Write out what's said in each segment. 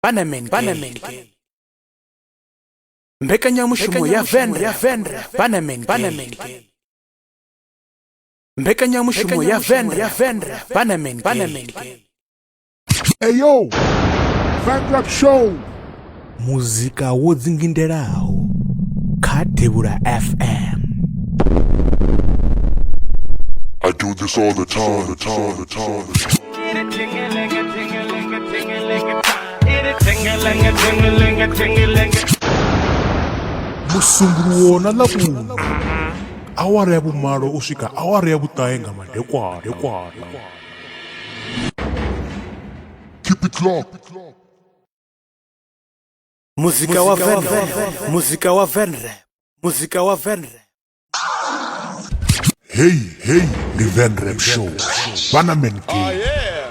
Bannerman Bannerman Gay. Mbekanyamushumo ya Venre ya Venre Bannerman Bannerman Gay. Mbekanyamushumo ya Venre ya Venre Bannerman Bannerman Gay. Hey yo, Van Rap Show. Muzika wo dzingindelaho kha Devhula FM. I do this all the time, the time, the time. Musumbuluwo na Ḽavhuṋa, awara ya vhumalo u swika awara ya vhuṱahe nga madekwana. Dekwana. Keep it locked. Muzika wa Venre, muzika wa Venre, muzika wa Venre. Hey, hey, ndi Van Rap Show. Bannerman Gay.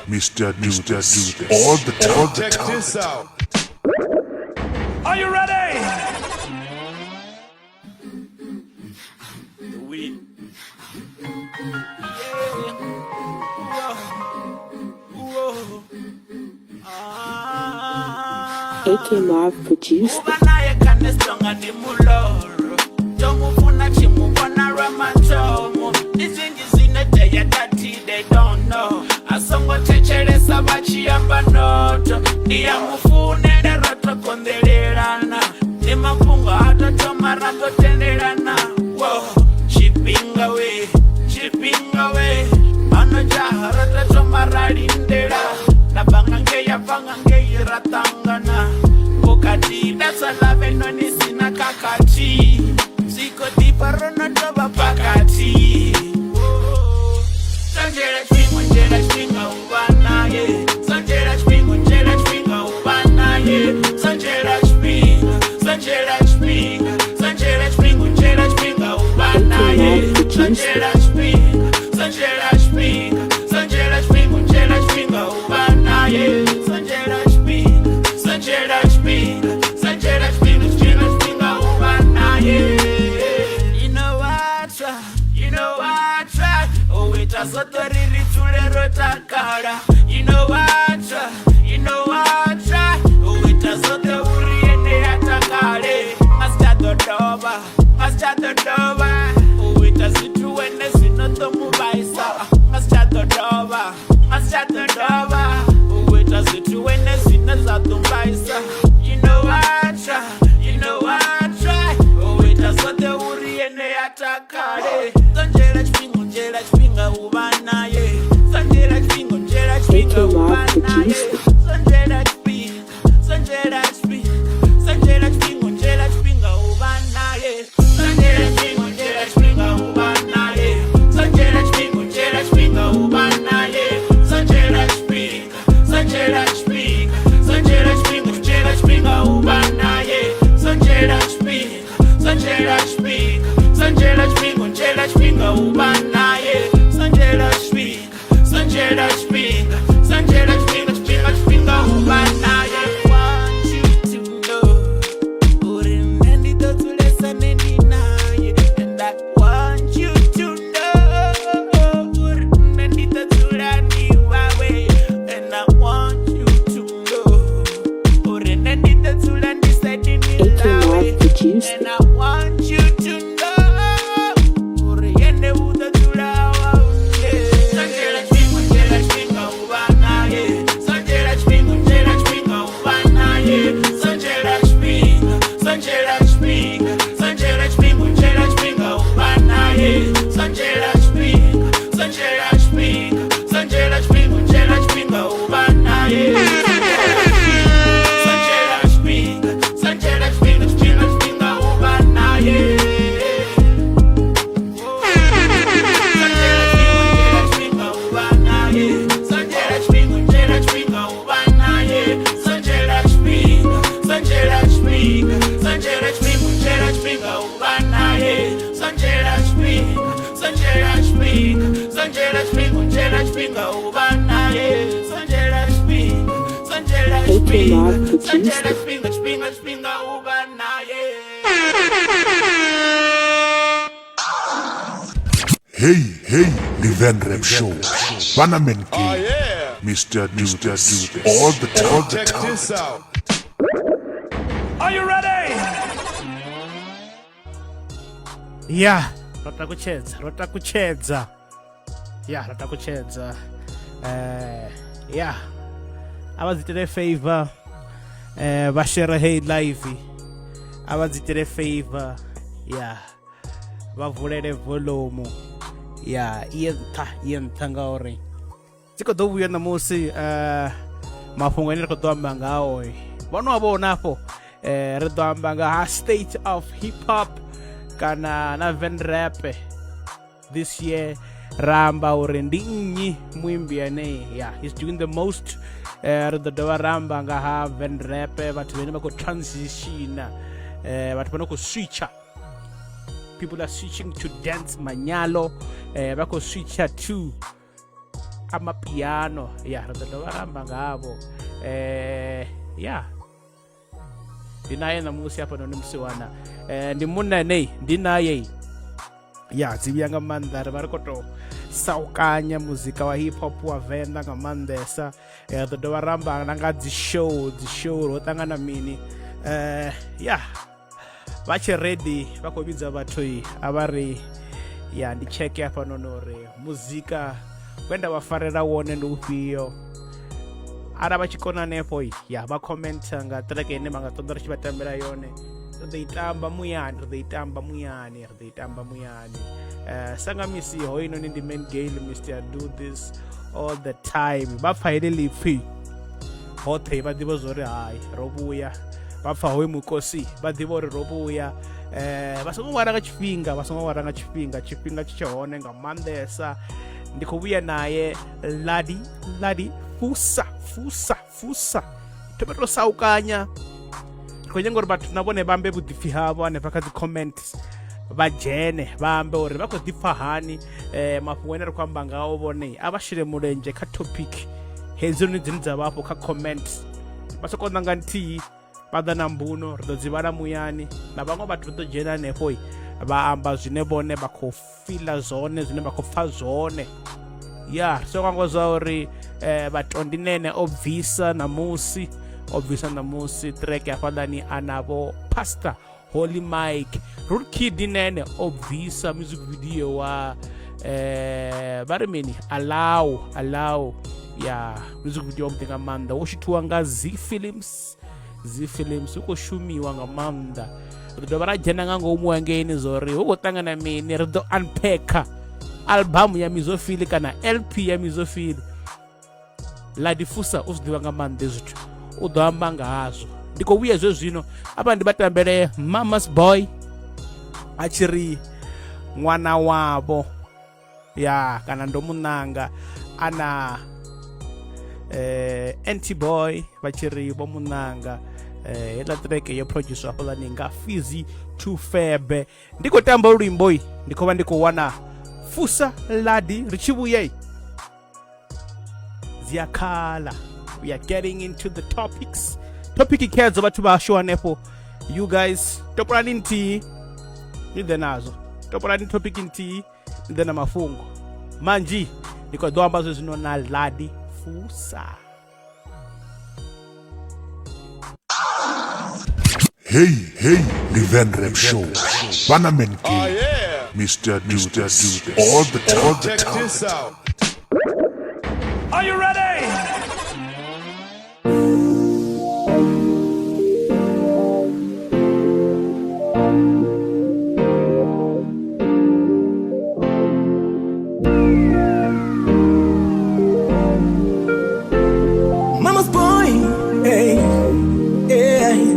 Mr. Do This all the time. All the Check time. this out. Are you ready? AK Marv produced Uba naye kanesonga ndi muloro tomufuna chimubona rwamatomo izingi zineteya tati they don't know asongo thetshelesa vha tshi amba noto ndi ya mufunela ra to konḓelelana ndi mafhungo a to thoma ra to tendelana wo tshifhinga we tshifhinga we ano jaha ra to thoma ra lindela na bva ngei ya bva nga ngei ra ṱangana vhukati that's a love no ni sina khakhathi zwiko ḓifha ro no tovha pakati Sonjela tshifhinga njela tshifhinga u vha naye Sonjela tshifhinga njela tshifhinga u vha naye Sonjela tshifhinga Sonjela tshifhinga Sonjela tshifhinga njela tshifhinga u vha naye Sonjela tshifhinga Sonjela tshifhinga Sonjela tshifhinga njela tshifhinga u vha naye Sonjela tshifhinga Sonjela tshifhinga Sonjela tshifhinga njela tshifhinga u vha naye You know I try, you know I try. Oh, it has a ri dzule ro takala. You know I try, you know I try. Oh, it has a uri ene ya takale. Nga si tsha ḓo dovha, nga si tsha ḓo dovha. U ita zwithu wene zwino ḓo mu vhaisa. Nga si tsha ḓo dovha, nga si tsha ḓo dovha. U ita zwithu wene zwine zwa ḓo mbaisa. You know I try, you know I try. U ita zwoṱhe uri ene a takale. Sonjela tshifhinga, njela tshifhinga u vha naye. Sonjela tshifhinga, njela tshifhinga u vha naye. Sonjela tshifhinga, sonjela tshifhinga, sonjela tshifhinga, njela tshifhinga u vha naye. Sonjela tshifhinga, njela tshifhinga u vha naye. Sonjela tshifhinga, njela tshifhinga u vha naye. Sonjela tshifhinga, sonjela tshifhinga, sonjela tshifhinga, njela tshifhinga u vha naye. Sonjela tshifhinga, sonjela tshifhinga, sonjela tshifhinga, njela tshifhinga u vha naye. Sonjela tshifhinga, sonjela tshifhinga, sonjela tshifhinga, tshifhinga tshifhinga u vha naye. Want you to know uri nṋe ndi ḓo dzulesa nṋe ndi naye. And I want you to know uri nṋe ndi ḓo dzula ndi wawe. And I want you to know uri nṋe ndi ḓo dzula ndi saidini AK ḽawe. Marv produced And I want you to know uri ene u ḓo dzula wawe. Sonjela tshifhinga, njela tshifhinga u vha naye. Sonjela tshifhinga, njela tshifhinga u vha naye. Sonjela tshifhinga, sonjela tshifhinga, sonjela tshifhinga, njela tshifhinga u vha naye. Sonjela tshifhinga, sonjela tshifhinga, sonjela tshifhinga, njela tshifhinga u vha naye. Sonjela tshifhinga, sonjela tshifhinga, tshifhinga tshifhinga u vha naye. Sonjela tshifhinga, njela tshifhinga u vha naye. Sonjela tshifhinga, njela tshifhinga u vha naye. Sonjela tshifhinga, sonjela tshifhinga, sonjela tshifhinga, njela tshifhinga u vha naye. Sonjela tshifhinga, sonjela tshifhinga, sonjela tshifhinga, njela tshifhinga u vha naye. Sonjela tshifhinga, sonjela AK tshifhinga, Marv produced sonjela tshifhinga, tshifhinga tshifhinga u vha naye. Hey, hey, ndi Van Rap Show. Bannerman Gay. Mr. Do This all the time. All the Check time. this out. Are you ready? Ya, ro takutshedza, ro takutshedza. Ya, ro takutshedza. Ya, a vha dzi itele favor, vha share hey live. A vha dzi itele favor. Ya, vha vulele volume. Ya, iye nṱha, iye nṱha ngauri dzi khou ḓo vhuya ṋamusi. Mafhungo ane ri khou ḓo amba ngao vho no a vhona afho, ri ḓo amba nga ha state of hip hop kana na venrap this year. Ra amba uri ndi nnyi muimbi ane ya he's doing the most. Ri ḓo dovha ra amba nga ha venrap, vhathu vhane vha khou transitiona, vhathu vha no khou switcha. People are switching to dance manyalo, vha khou switcha to amapiano. Ya, ri ḓo dovha ra amba ngavho. Ya, ndi naye ṋamusi hafhanoni musiwana, ndi munna ane ndi naye ya dzi vhuya nga maanḓa. Ri vha ri khou tou saukanya muzika wa hip hop wa venḓa nga maanḓesa. Ri ḓo dovha ra amba na nga dzi show, dzi show ro ṱangana mini. Ya, vha tshi ready vha khou vhidza vhathu, a vha ri ya ndi cheke hafhanoni uri muzika we nda vha farela wone ndi ufhio. Arali vha tshi kona hanefho, ya vha commenta nga track ine vha nga ṱoḓa ri tshi vha tambela yone. Ri ḓo i tamba muyani, ri ḓo i tamba muyani, ri ḓo i tamba muyani. Sa nga misi hoyinoni ndi Man Gale, Mr Do This All The Time. Vha pfa heḽi ḽipfhi hoṱhe vha ḓivha zwori hai ro vhuya. Vha pfa hoyu mukosi vha ḓivha uri ro vhuya. Vha songo wara nga tshifhinga, vha songo wara nga tshifhinga, tshifhinga tshi tshe hone nga maanḓesa. Ndi khou vhuya naye Ladi, Ladi Fusa, Fusa, Fusa. Thome to saukanya, ri khou nyaga uri vhathu na vhone vha ambe vhuḓipfi havho hanefha kha dzi comments, vha dzhene vha ambe uri vha khou ḓipfa hani. Mafhungo ane ri khou amba ngao vhone a vha shele mulenzhe kha topic hedzinoni dzine dza vha afho kha comment. Vha soko ṋanga nthihi vha ḓa na mbuno, ri ḓo dzi vhala muyani, na vhaṅwe vhathu vha ḓo dzhena hanefho vha amba zwine vhone vha khou fila zwone, zwine vha khou pfa zwone. Ya, ri songo hangwa zwa uri Vhatondinene o bvisa ṋamusi, o bvisa ṋamusi track hafhaḽani anavho Pastor Holy Mike. Rude Kid Nene o bvisa music video wa vha ri mini, Allow, Allow. Ya, music video wavhuḓi nga maanḓa, wo shuthiwa nga Z Films, Z Films u khou shumiwa nga maanḓa. Ri dovha ra dzhena nga ngomu hangeini zwo ri hu khou ṱangana mini. Ri ḓo unpacka album ya Mizofili kana LP ya Mizofili. Ladifusa u zwi ḓivha nga maanḓa zwithu, u ḓo amba nga hazwo. Ndi khou vhuya zwe zwino afha ndi vha tambele Mama's Boy a tshi ri ṅwana wavho ya kana ndo mu ṋanga, ana Anti Boy vha tshi ri vho mu ṋanga. Heiḽa track yo produce hafhaḽani nga Fizzy to Febe. Ndi khou tamba luimbo, ndi khou vha ndi khou wana Fusa Ladi. Ri tshi vhuya dziyakhala, we are getting into the topics. Topic khedzo vhathu vhashu hanefho, you guys topolani nthihi ni ḓe nazo, topolani topic nthihi ni ḓe na mafhungo manzhi. Ndi khou ḓo amba zwe zwino na Ladi Fusa. Hey, hey, the Van Rap Show. Bannerman K. Oh, yeah. Mr. Do This all the time. All the Check time. this out. Are you ready? Mama's boy, hey, hey.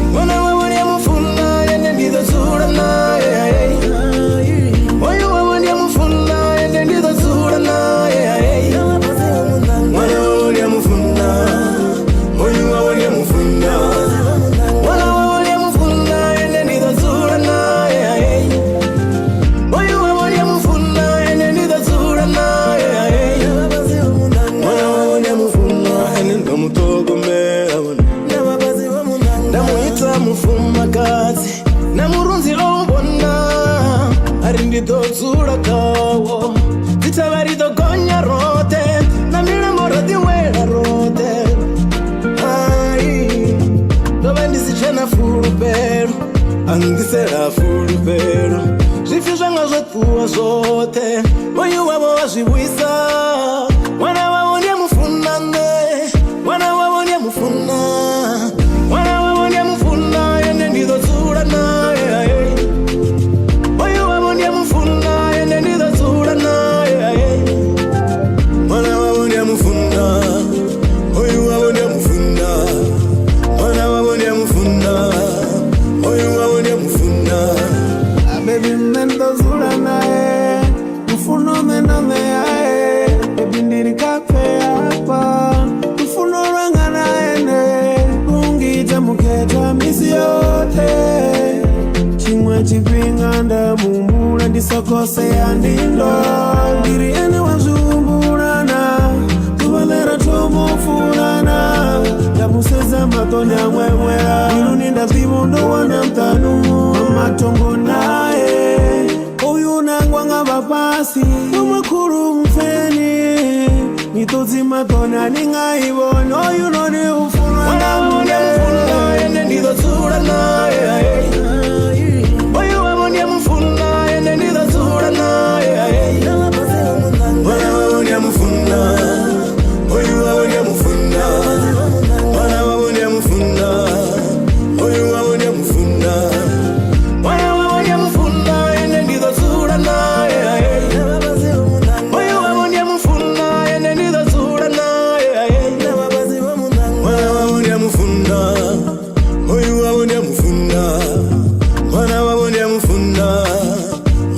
Ṅwana wawe ndi a mufuna, ene ndi ḓo dzula naye. Oyu wawe ndi a mufuna, ene ndi ḓo dzula naye. Ṅwana wawe ndi a mufuna, oyu wawe ndi a mufuna. Ṅwana wawe ndi a mufuna, ene ndi ḓo dzula naye. Oyu wawe ndi a mufuna, ene ndi ḓo dzula naye. Ṅwana wawe ndi a mufuna, ene ndo mu ṱhogomela vhone. Nda mu ita mufumakadzi na murunzi o u vhona a ri ndi ḓo dzula khawo. Dzithavha ri ḓo gonya roṱhe na milambo ro ḓi wela roṱhe. Hai. fulufhelo. Zwipfi zwanga zwo ṱuwa zwoṱhe, oyu wavho wa zwi vhuisa. Ṅwana wavho ndi a mufuna nṋe, ṅwana wavho ndi a mufuna, ṅwana wavho ndi a mufuna, ene ndi ḓo dzula naye. Oyu wavho ndi a mufuna, ene ndi ḓo dzula naye. Mwana wavo ndiyamufuna, oyu wavo ndiyamufuna. Mwana wavo ndiyamufuna, oyu wavo ndiyamufuna. Baby, nṋe ndo dzula nae, lufuno nṋe ndo ṋeae. Baby, ndiri kapfe hafha, lufuno lwanga na ene lungita mukhethwa misi yoṱhe. Tshiṅwe tshifhinga nda muhumbula ndi sokosea ndi ndo ndiri ene wa zwi humbulana ḓuvha ḽe ra thoma u funana nda musedza maṱo nda ṅweṅwela mbiluni nda ḓivha ndo wana muṱanu matongo nae uyu nangwa nga vhafhasi vhomakhulu mpfeni miṱodzi maṱoni a ni nga i vhoni oyu noni u funwa Mwana nga wavo ndiyamufuna, ene ndi ḓo dzula naye. Oyu wavo ndiyamufuna, ene ndi ḓo dzula naye. Mwana wavo ndiyamufuna, oyu wavo ndiyamufuna. Mwana wavo ndiyamufuna, oyu wavo ndiyamufuna. Mwana wavo ndiyamufuna, ene ndi ḓo dzula naye. Oyu wavo ndiyamufuna, ene ndi ḓo dzula naye. Mwana wavo ndiyamufuna, oyu wavo ndiyamufuna. Mwana wavo ndiyamufuna,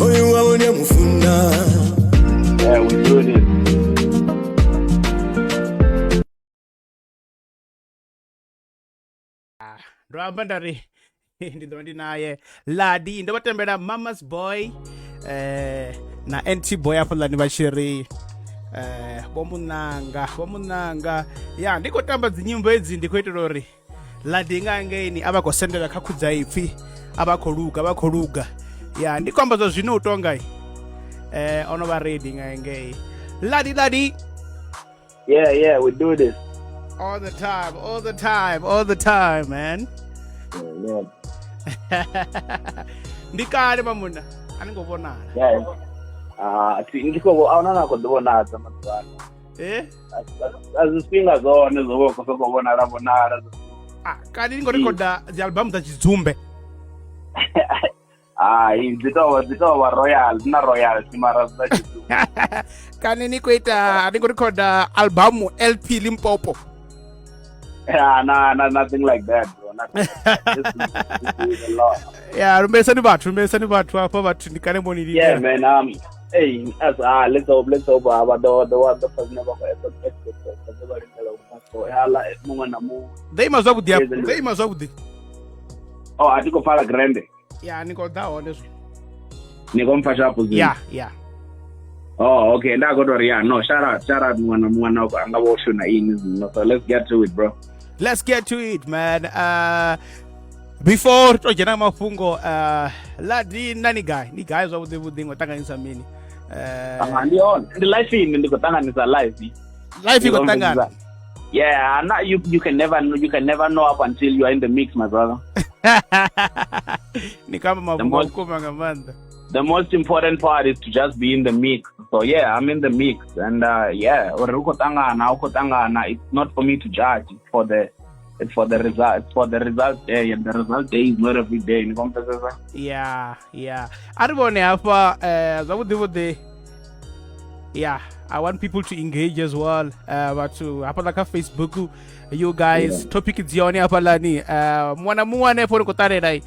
oyu wavo ndiyamufuna. Yeah, we do this. Ndo amba nda ri ndi ḓo vha ndi naye Ladi, ndo vha tembela Mama's Boy na NT Boy hafhaḽani vha tshi ri vho munanga, vho munanga. Ya ndi khou tamba dzinyimbo hedzi ndi khou itela uri Ladi nga ngeini a vha khou sendela kha khudzaipfi, a vha khou luga, vha khou luga. Ya ndi khou amba zwa zwino u tonga ono vha ready nga ngei. Ladi, Ladi. Yeah, we do this. All the time, all the time, all the time, man. Yeah. Ndi kale mamuna a ni ngo vhonala. Yeah. Ah, ndi khou a huna na khou ḓi vhonadza maḓuvha ano. Eh? A zwi zwifhinga zwone zwo vha khou sokou vhonala vhonala. Ah, kani ni khou rekhoda dzi album dza tshidzumbe. Hai, dzi tou vha royal, dzi na royalty mara dzi tshidzumbe. Kani ni khou ita, ni khou rekhoda album LP Limpopo. Yeah, nah, nothing like that, bro. Nothing like that. Just doing a lot. Ya lumbelisani vhathu, lumbelisani vhathu hafha vhathu ndi kale mboni Yeah, man. Hey, as let's hope vha ḓo pfa zwine vha khou expect vha ḓo vha lindela u pfa. So hala muṅwe na muṅwe. Ḓo ima zwavhuḓi hafha, ḓo ima zwavhuḓi. Oh, a thi khou pfala grande. Ya ni khou ḓa hone zwino. Ni khou mpfa sharp zwino. Ya. Oh, okay. Nda khou tou ri yeah, no, shout out muṅwe na muṅwe na anga vho shuna ini zwino. So let's get to it, bro. Let's get to it, man. Before to dzhena mafhungo, Ladi na ni gai? Ni gai zwavhuḓi vhuḓi ngo ṱanganyisa mini? Ah, ndi on. Ndi life ini ndi khou ṱanganisa life. Life i khou ṱangana. Yeah, not, you can never know, you can never know up until you are in the mix, my brother. Ni kamba mafhungo a vhukuma nga maanḓa. The most important part is to just be in the mix. So yeah, I'm in the mix, and yeah, uri u khou ṱangana, u khou ṱangana. It's not for me to judge. It's for the result. It's for the result day, and the result day is not every day. Ni khou Ya, a ri vhone hafha zwavhuḓi vhuḓi. Yeah, I want people to engage as well. Vhathu hafhaḽa kha Facebook, you guys, topic dzi hone hafhaḽani. Muṅwe na muṅwe hanefho ni khou ṱalela,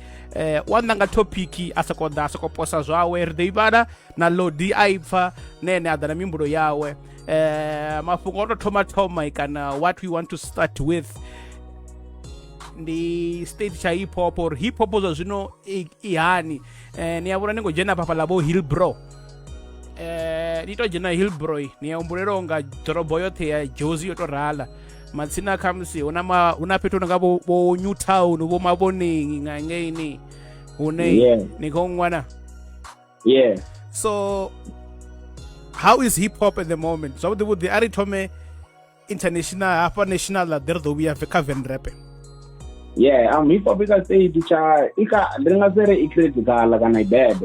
wa ṋanga topic a soko ḓa a soko posa zwawe, ri ḓo i vhala na Lodi a i pfa na ene a ḓa na mihumbulo yawe. Mafhungo o to thoma thoma kana what we want to start with ndi state tsha hip hop or hip hop zwa zwino i hani. Ni a vhona ni khou dzhena fhafha ḽa vho Hillbrow, ni to dzhena Hillbrow ni ya humbulela unga ḓorobo yoṱhe ya Jozi yo to rala matsina, khamusi huna huna fhethu hunga vho New Town, vho Maboneng nga ngeini hune ni khou ṅwana. So how is hip hop at the moment zwavhuḓi vhuḓi? A ri thome international, hafha national ḓi ri ḓo vhuya kha venrepe. Yeah, hip hop i kha state tsha i kha ndi nga se ri i critical kana i bad.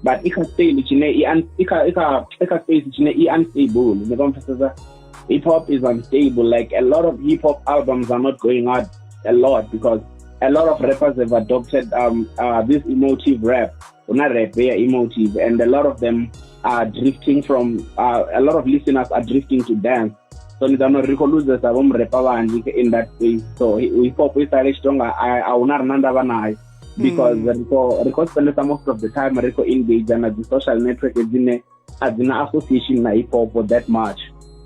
But i kha state tshine i kha space tshine i unstable. Ni nga pfesesa? Hip hop is unstable. Like a lot of hip hop albums are not going out a lot because a lot of rappers have adopted this emotive rap. Una rap ya emotive, and a lot of them are drifting from a lot of listeners are drifting to dance. So ni ḓo ri khou luzesa vho murepa vhanzhi in that space. So hip hop i sale tshi tonga a huna ri na ndavha nayo because ri khou spendesa most of the time ri khou engage na dzi social network dzine a dzina association na hip hop that much.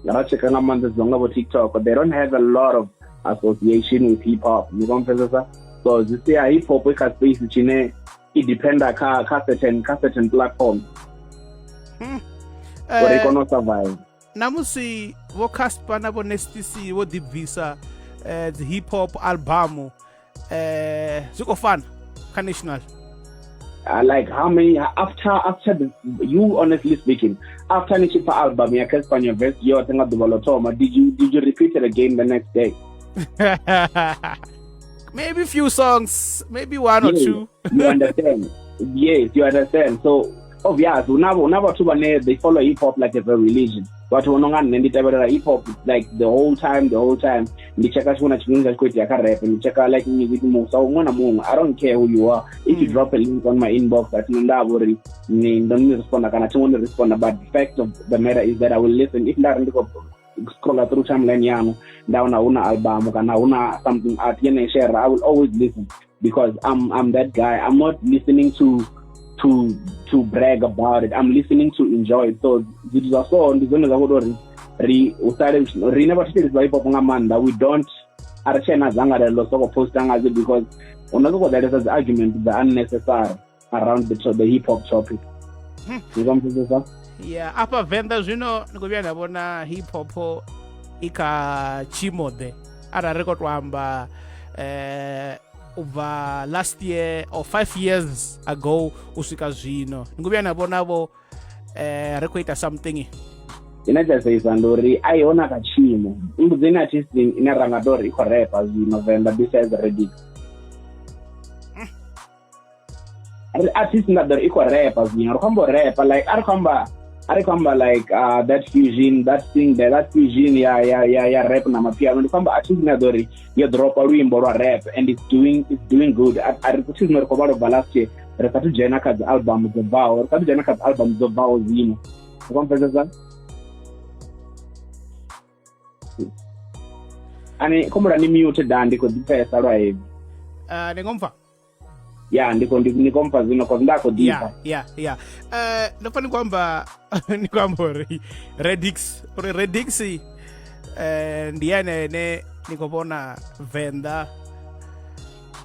Ra tsheka nga maanḓa dzi nga vho TikTok, they don't have a lot of association with hip hop. Ni khou pfesesa? So zwi sia hip hop i kha space tshine i dependa kha certain platform uri i kone u survive. Namusi vho Cassper na vho Nasty C vho ḓibvisa dzi hip hop album zwi khou fana kha national. Like how many after the, you honestly speaking, after ni tshi pfa album ya Cassper Nyovest yoṱhe nga ḓuvha ḽo thoma, did you repeat it again the next day? Maybe few songs, maybe one or two. You understand? Yes, you understand. So obvious, una vhathu vhane they follow hip hop like it's a religion. Vhathu vho no nga nṋe ndi tevhelela hip hop like the whole time. Ndi checka tshiṅwe na tshiṅwe tsha tshi khou itea kha rap, ndi checka like music musa muṅwe na muṅwe. I don't care who you are. If you drop a link on my inbox, a thi na ndavha uri ni ndo ni responda kana thi ngo ni responda, but the fact of the matter is that I will listen. If nda ri ndi khou scrolla through timeline yanu nda wana huna album kana huna something art yene share, I will always listen because I'm that guy. I'm not listening to brag about it. I'm listening to enjoy it. So zwithu zwa so ndi zwone zwa uri ri usale ri never thetshelesa hip hop nga maanḓa. We don't a ri tshena dzangalelo soko posta ngazwo because una soko ḓalesa dzi argument dza unnecessary around the hip hop topic. Ni nga mpfesesa? Yeah, afha Venḓa zwino ni khou vhuya nda vhona hip hop i kha tshiimo-ḓe arali ri khou tou amba u bva last year or 5 years ago u swika zwino, ni khou vhuya na vhona vho ri khou ita something. Ine tsha seisa ndi uri a iho na kha tshiimo. Mbudzeni artist ine ra nga tou ri i khou repa zwino Venḓa besides Redix. Artist nda ḓo ri i khou repa zwino, ri khou amba u repa like a ri khou amba like that fusion, that thing there, that fusion ya rap na mapiano. Ndi khou amba artist nda ḓo ri yo dropa luimbo lwa rap and it's doing good. A ri kuthi zwino ri khou vhala ubva last year, ri sathu dzhena kha dzi album dzo bvaho, ri sathu dzhena kha dzi album dzo bvaho zwino. Ri khou mpfesesa? Ani khombula ni mute da, ndi khou ḓi pfesa lwa hevi. Ndi ngo mpfa? Yeah, ndi kompfa zwino cause nda khou ḓipfa. Yeah. Ndo pfa ni khou amba ni khou amba uri Redix ndi ene ene ni khou vhona Venḓa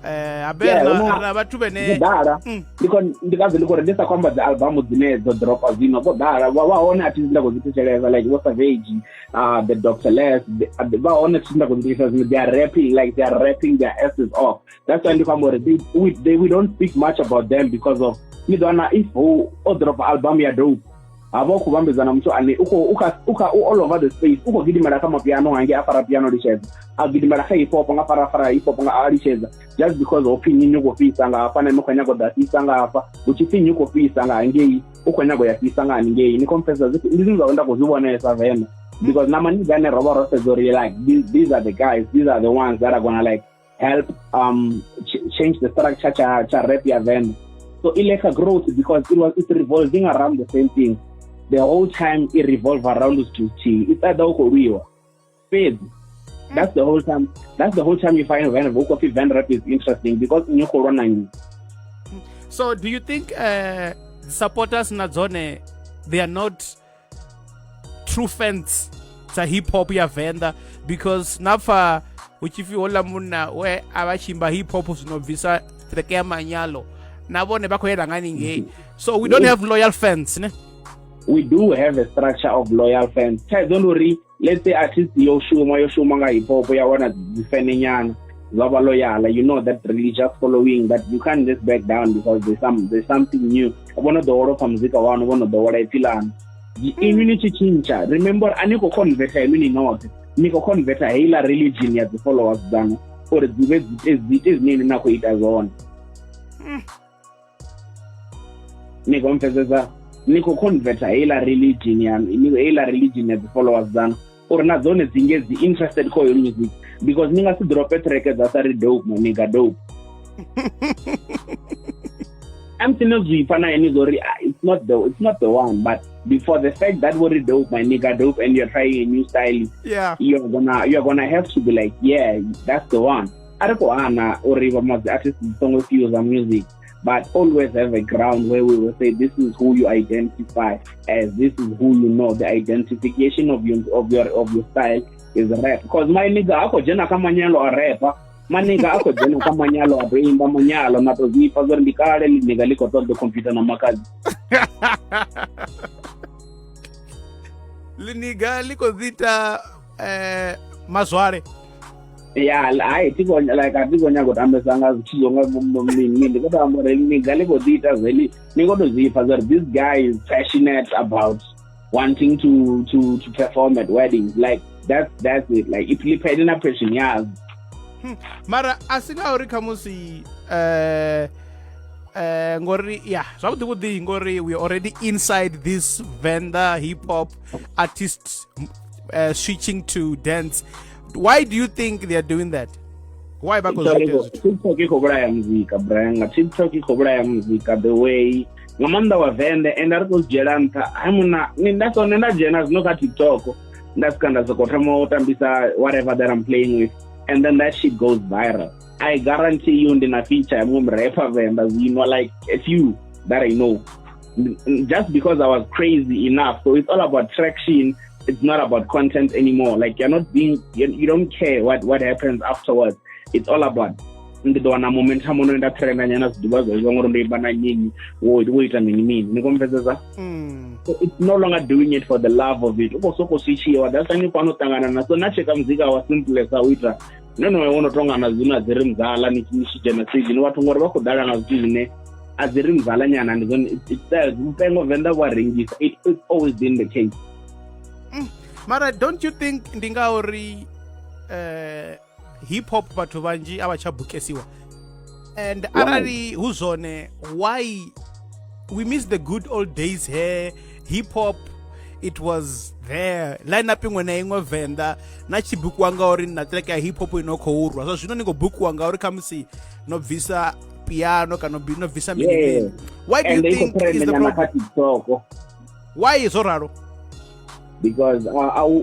habe na vhathu vhene ḓala. Ndi kazi ndi khou ri ndi sa khou amba dzi album dzine dzo dropa zwino vho ḓala vha hone artist nda khou dzi thetshelesa like vho Savage, the Dr. Les, vha hone artist nda khou dzi thetshelesa zwino. They are rapping, like they are rapping their asses off. That's why we don't speak much about them because of ni ḓo if o drop album ya dope ha vha khou vhambedzana muthu ane u all over the space, u khou gidimela kha mapiano hange a fara piano litshedza, a gidimela kha hip hop nga fara hip hop nga a litshedza just because ho pfi nnyi khou fhisa nga hafha na ni khou nyaga u ḓa fhisa nga hafha, hu tshi pfi nnyi khou fhisa nga hangei u khou nyaga u ya fhisa nga haningei. Ni confessa ndi zwithu zwa nda khou zwi vhonesa Venḓa because na maniga ane ro vha ro sedza uri like these are the guys, these are the ones that are gonna like help change the structure cha rap ya Venḓa. So it like a growth because it's revolving around the same thing the whole time. It revolve around to it's either u khou lwiwa fhedzi. That's the whole time. That's the whole time you find Venḓa Kofi Venḓa rap is interesting because nnyi khou lwa na nnyi. So do you think supporters na dzone they are not true fans dza hip hop ya Venḓa? Because na pfa hu tshi pfi houḽa munna we a vha tshi imba hip hop zwino bvisa track ya manyalo, na vhone vha khou yela nga haningei. So we don't have loyal fans, ne? We do have a structure of loyal fans. Thaidzo ndi uri let's say artist yo shuma nga hip hop ya wana dzi fan nyana zwa vha loyal, you know that religious following that you can't just back down because there's something new. Vho no ḓowela pfa muzika wanu, vho no ḓowela ipfi ḽanu. Inwi ni tshi tshintsha, remember a ni khou converta inwi ni noṱhe, ni khou converta heiḽa religion ya dzi followers dzanu. Uri dzi vhe dzi ite zwine na khou ita zwone. Ni khou mpfesesa? Ni khou converta heiḽa religion ya heiḽa religion ya dzi followers dzanu uri na dzone dzi nge dzi interested kha oyo music, because ni nga si drope track dza sa ri dope, my nigga dope. I'm no zwipfa na ene zori it's not the one, but before the fact that vho ri dope, my nigga dope, and you're trying a new style, you're gonna have to be like, yeah, that's the one. A ri khou hana uri vha madzi artists songo fuse music, but always have a ground where we will say this is who you identify as, this is who you know. The identification of your style is rap. Because my nigga a khou dzhena kha manyalo a rapper, my nigga a khou dzhena kha manyalo a to imba manyalo na to zwipfa zori ndi kale li nigga li khou ṱoḓa computer na makadzi. Liniga li khou ḓi ita mazwale. Yeah, I think like I think nyago tambesa nga zwithu zwo nga mini, ndi khou to amba uri nigga li khou ḓi ita zweli, ni khou to zwipfa zori this guy is passionate about wanting to perform at weddings. Like that's it. Like it li paid na passion ya. Mara a si ngauri khamusi ngori yeah, zwavhuḓi vhuḓi ngori we already inside this Venda hip hop artists switching to dance. Why do you think they are doing that? Why ba TikTok i khou vhulaya muzika, Brian. Nga TikTok i khou vhulaya muzika the way nga maanḓa wa Venda, and a ri khou dzhiela nṱha. Hai muna ni nda so nda dzhena zwino kha TikTok nda swika nda sokou thoma u tambisa whatever that I'm playing with, and then that shit goes viral. I guarantee you ndina feature ya muṅwe rapper Venda zwino, like a few that I know, just because I was crazy enough. So it's all about traction. It's not about content anymore. Like you're not being, you don't care what happens afterwards. It's all about ndi ḓo wana momentum ono nda trenda nyana zwiḓuvha zwezwo ngori ndo imba na nyinyi wo ita mini mini. Ni khou? So it's no longer doing it for the love of it. U khou sokou switchiwa. That's why ni khou ṱangana na so na tsheka muzika wa simple sa u ita no no wono tonga na zwino a dzi ri mzala ni tshi dzhena stage ni vhathu ngori vha khou ḓala nga zwithu zwine a dzi ri mzala nyana, ndi zwone it's mupengo Venda wa rengisa. It's always been the case. Mara don't you think ndi ngauri hip hop vhathu vhanzhi a vha tsha bukesiwa, and arali hu zwone, why we miss the good old days here? Hip hop, it was there line up iṅwe na iṅwe Venda na tshi bukiwa ngauri na track ya hip hop ino khou rwa. So zwino ni khou bukiwa ngauri khamusi no bvisa piano kana no bvisa mini. Why do you think is the problem? Why zwo ralo? Because a u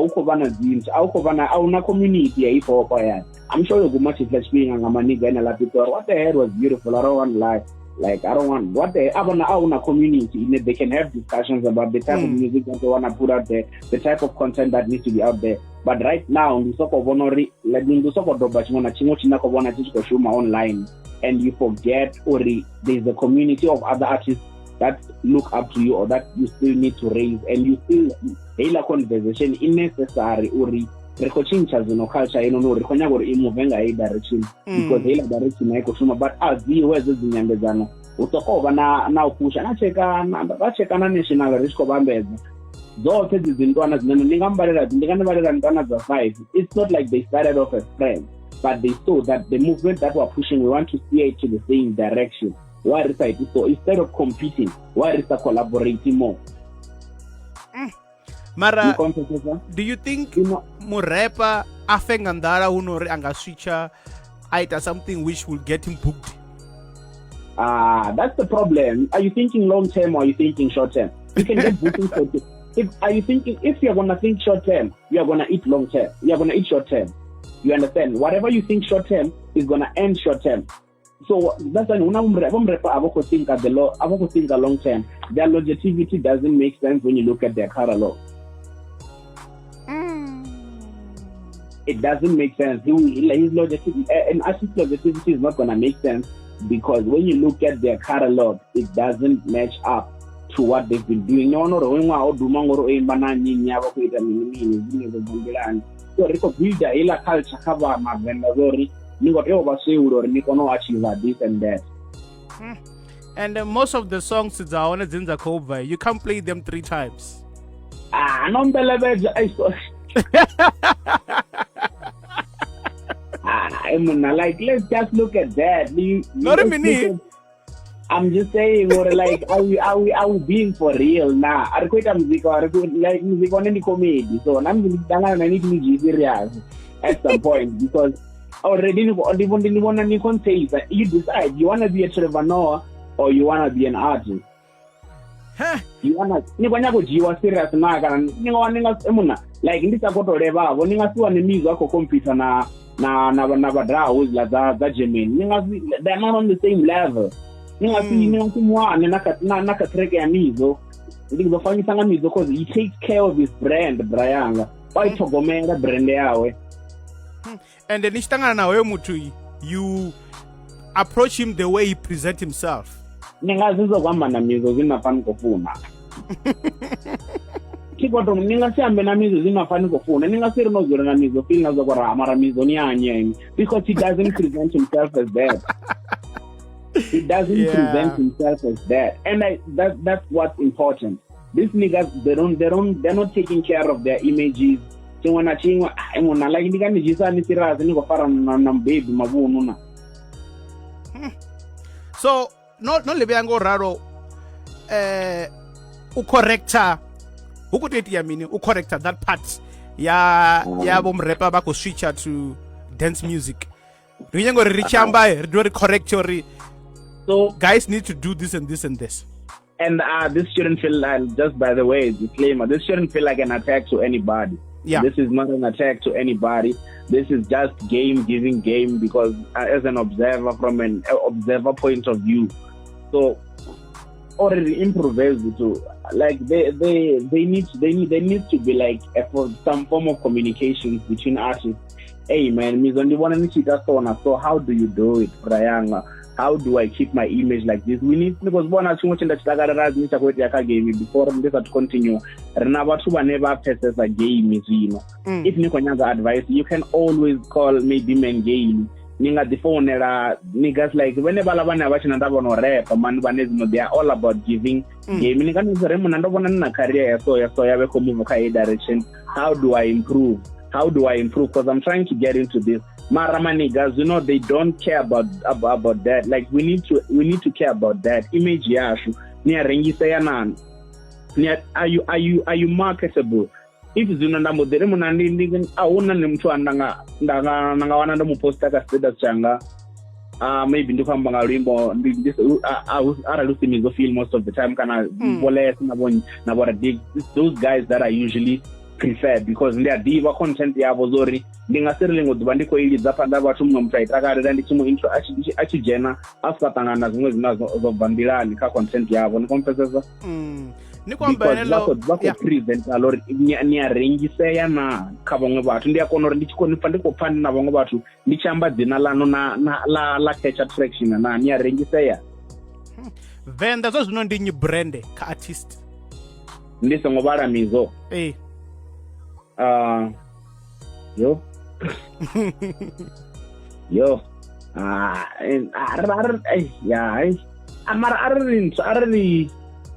khou vha na dzinthu, a u khou vha na a una community ya hip hop ya. I'm sure you go much like speaking nga maniga ina la Pitori. What the hell was beautiful? I don't want lie. Like I don't want what the I una community in it. They can have discussions about the type of music that they want to put out there, the type of content that needs to be out there. But right now ndi soko vhona uri like ndi soko doba tshiṅwe na tshiṅwe tshine khou vhona tshi khou shuma online, and you forget uri there's a community of other artists that look up to you or that you still need to raise, and you still heiḽa conversation i necessary uri ri khou tshintsha zwino culture ino no ri khou nyaga uri i move nga heyi direction, because heiḽa direction a i khou shuma. But a dziho hedzo dzi nyambedzano, hu sokou vha na u pusha na tsheka vha tsheka na national ri tshi khou vhambedza dzoṱhe dzi dzintwana dzine ndi nga mbalela ndi nga vhalela ntwana dza 5. It's not like they started off as friends, but they saw that the movement that we're pushing, we want to steer it to the same direction. Why ri sa iti so? Instead of competing, why ri sa collaborating more? Mara do you think murepa a fe nga nḓala hu no uri a nga switcha a ita something which will get him booked? That's the problem. Are you thinking long term or are you thinking short term? You can get bookings for if you're gonna think short term, you're gonna eat long term. You're gonna eat short term. You understand? Whatever you think short term is gonna end short term. So that's why think long term. Their longevity doesn't make sense when you look at their catalog. It doesn't make sense. His longevity, an artist's longevity is not gonna make sense, because when you look at their catalog, it doesn't match up to what they've been doing. No, so ri khou builda heiḽa culture kha vha Mavenda zori ni khou tea u vha swiula uri ni kone u achieve this and that. And most of the songs dza hone dzine dza khou bva, you can't play them 3 times. No mbelevhedza. Emuna, like let's just look at that. No ri mini? I'm just saying or like are we being for real na? Ari khou ita muzika wa ri like muzika one ndi comedy. So na musi ndi tshi ṱangana na ni thi ni dzhii serious at some point because already ndi vhona ni contains. You decide you wanna be a Trevor Noah or you wanna be an artist. You wanna ni khou nyaga u dzhiiwa serious na kana ni nga ni nga emuna like ndi sa khou tou levhavho ni nga si wane Mizo a khou compete na vhadaho hezwiḽa dza Germany. Ni nga si, they are not on the same level. Ni nga si ni nga si muwane na kha track ya Mizo. Ndi ḓo fanyisa nga Mizo cause he takes care of his brand, brayanga. Wa i ṱhogomela brand yawe. And ni tshi ṱangana na hoyo muthu, you approach him the way he present himself. Ni nga si sokou amba na Mizo zwine na pfa ni khou funa. Tshikoto ni nga si ambe na Mizo zwine na pfa ni khou funa. Ni nga si ri no dzula na Mizo feel na zwa uri mara Mizo ni anye, because he doesn't present himself as that. He doesn't present himself as that, and that's what's important. These niggas, they're not taking care of their images. Tshiṅwe na tshiṅwe, muna like ndi nga ni dzhisa ni serious ni khou fara na baby mavhunu na. So no livhuya ngo ralo, u corrector hu khou tou itea mini? U corrector that part ya vho murepa vha khou switcha to dance music. Ri nyaga uri ri tshi amba ri dovhe ri correct uri so guys need to do this and this and this. And this shouldn't feel like, just by the way, disclaimer, this shouldn't feel like an attack to anybody. Yeah. This is not an attack to anybody. This is just game giving game, because as an observer, from an observer point of view, so already improvise to like they need to be like some form of communication between artists. Hey man, Mizo ndi vhona ni tshi ita so na so, how do you do it, Brayanga? How do I keep my image like this? We need, because vhona tshiṅwe tshine nda tshi takalela ni tsha khou itea kha game before ndi sa continue. Ri na vhathu vhane vha pfesesa game zwino. If ni khou nyaga advice, you can always call maybe Mengeli. Ni nga ḓi founela niggas like vhene vhaḽa vhane a vha tshina ndavha no rap man, vhane zwino they are all about giving game. Ni nga ni ri muna ndo vhona ni na career ya so ya so ya vhe khou move kha a direction. How do I improve? How do I improve? Because I'm trying to get into this. Mara niggas, you know, they don't care about that. Like we need to care about that image yashu. Ni rengisa ya nani? Are you marketable? If zwino nda mbo ḓi ri muna ndi a huna ni muthu ane nda nga wana ndo mu posta kha status tshanga. Maybe ndi khou amba nga luimbo arali u si Mizo feel most of the time kana Boles na vho Radik. Those guys that I usually prefer, because ndi a ḓivha content yavho zori ndi nga si ri ḽiṅwe ḓuvha ndi khou i lidza phanḓa vhathu muṅwe muthu a i takalela ndi tshi mu intro a tshi dzhena a sa ṱangana na zwiṅwe zwine zwo bva nḓilani kha content yavho. Ni kompfesesa? Ni khou amba vha khou presenta uri ni a rengisea na kha vhaṅwe vhathu. Ndi a kona uri ndi tshi khou pfa ndi khou pfa na vhaṅwe vhathu ndi tshi amba dzina ḽanu na la catch attraction na ni a rengisea. Venḓa zwa zwino ndi nnyi brand kha artist? Ndi songo vhala Mizo. Yo. Yo.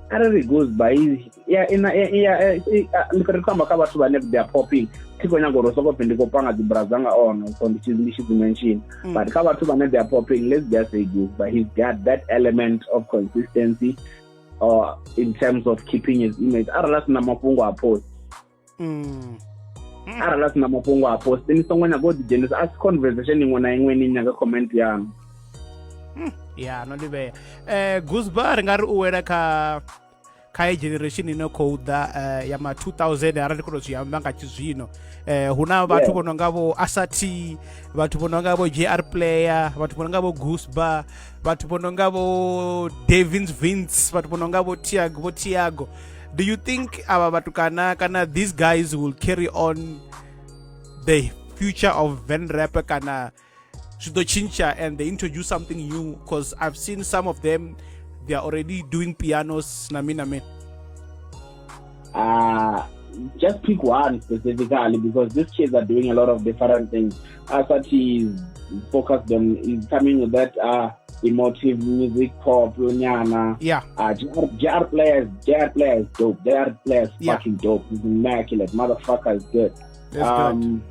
Arali goes by yeah ina yeah ndi khou amba kha vhathu vhane they are popping. Thi khou nyaga uri soko pfi ndi khou panga dzi bra dzanga ono so ndi tshi dzi mention, but kha vhathu vhane they are popping, let's just say goes by, he's got that element of consistency or in terms of keeping his image. Arali a sina mafhungo a post. Arali a sina mafhungo a post ni songo nyaga u ḓidzhenisa a si conversation iṅwe na iṅwe ni nyaga comment yanu. Ya no ndi vhea Gusba ri nga ri u wela kha generation ino khou ḓa ya ma 2000 arali khou tou zwi amba nga tshizwino. Hu na vhathu vho no nga vho Asati, vhathu vho no nga vho JR Player, vhathu vho no nga vho Gusba, vhathu vho no nga vho Davins Vince, vhathu vho no nga vho Tiago. Do you think ava vhatukana kana these guys will carry on the future of Venrap kana zwi ḓo tshintsha and they introduce something new? Because I've seen some of them, they are already doing pianos na mina me. Just pick one specifically, because these kids are doing a lot of different things. Asati is focused on, is coming with that emotive music, pop, nyana. Yeah. JR Player is dope. JR Player is fucking dope. He's immaculate. Motherfucker is good. That's good.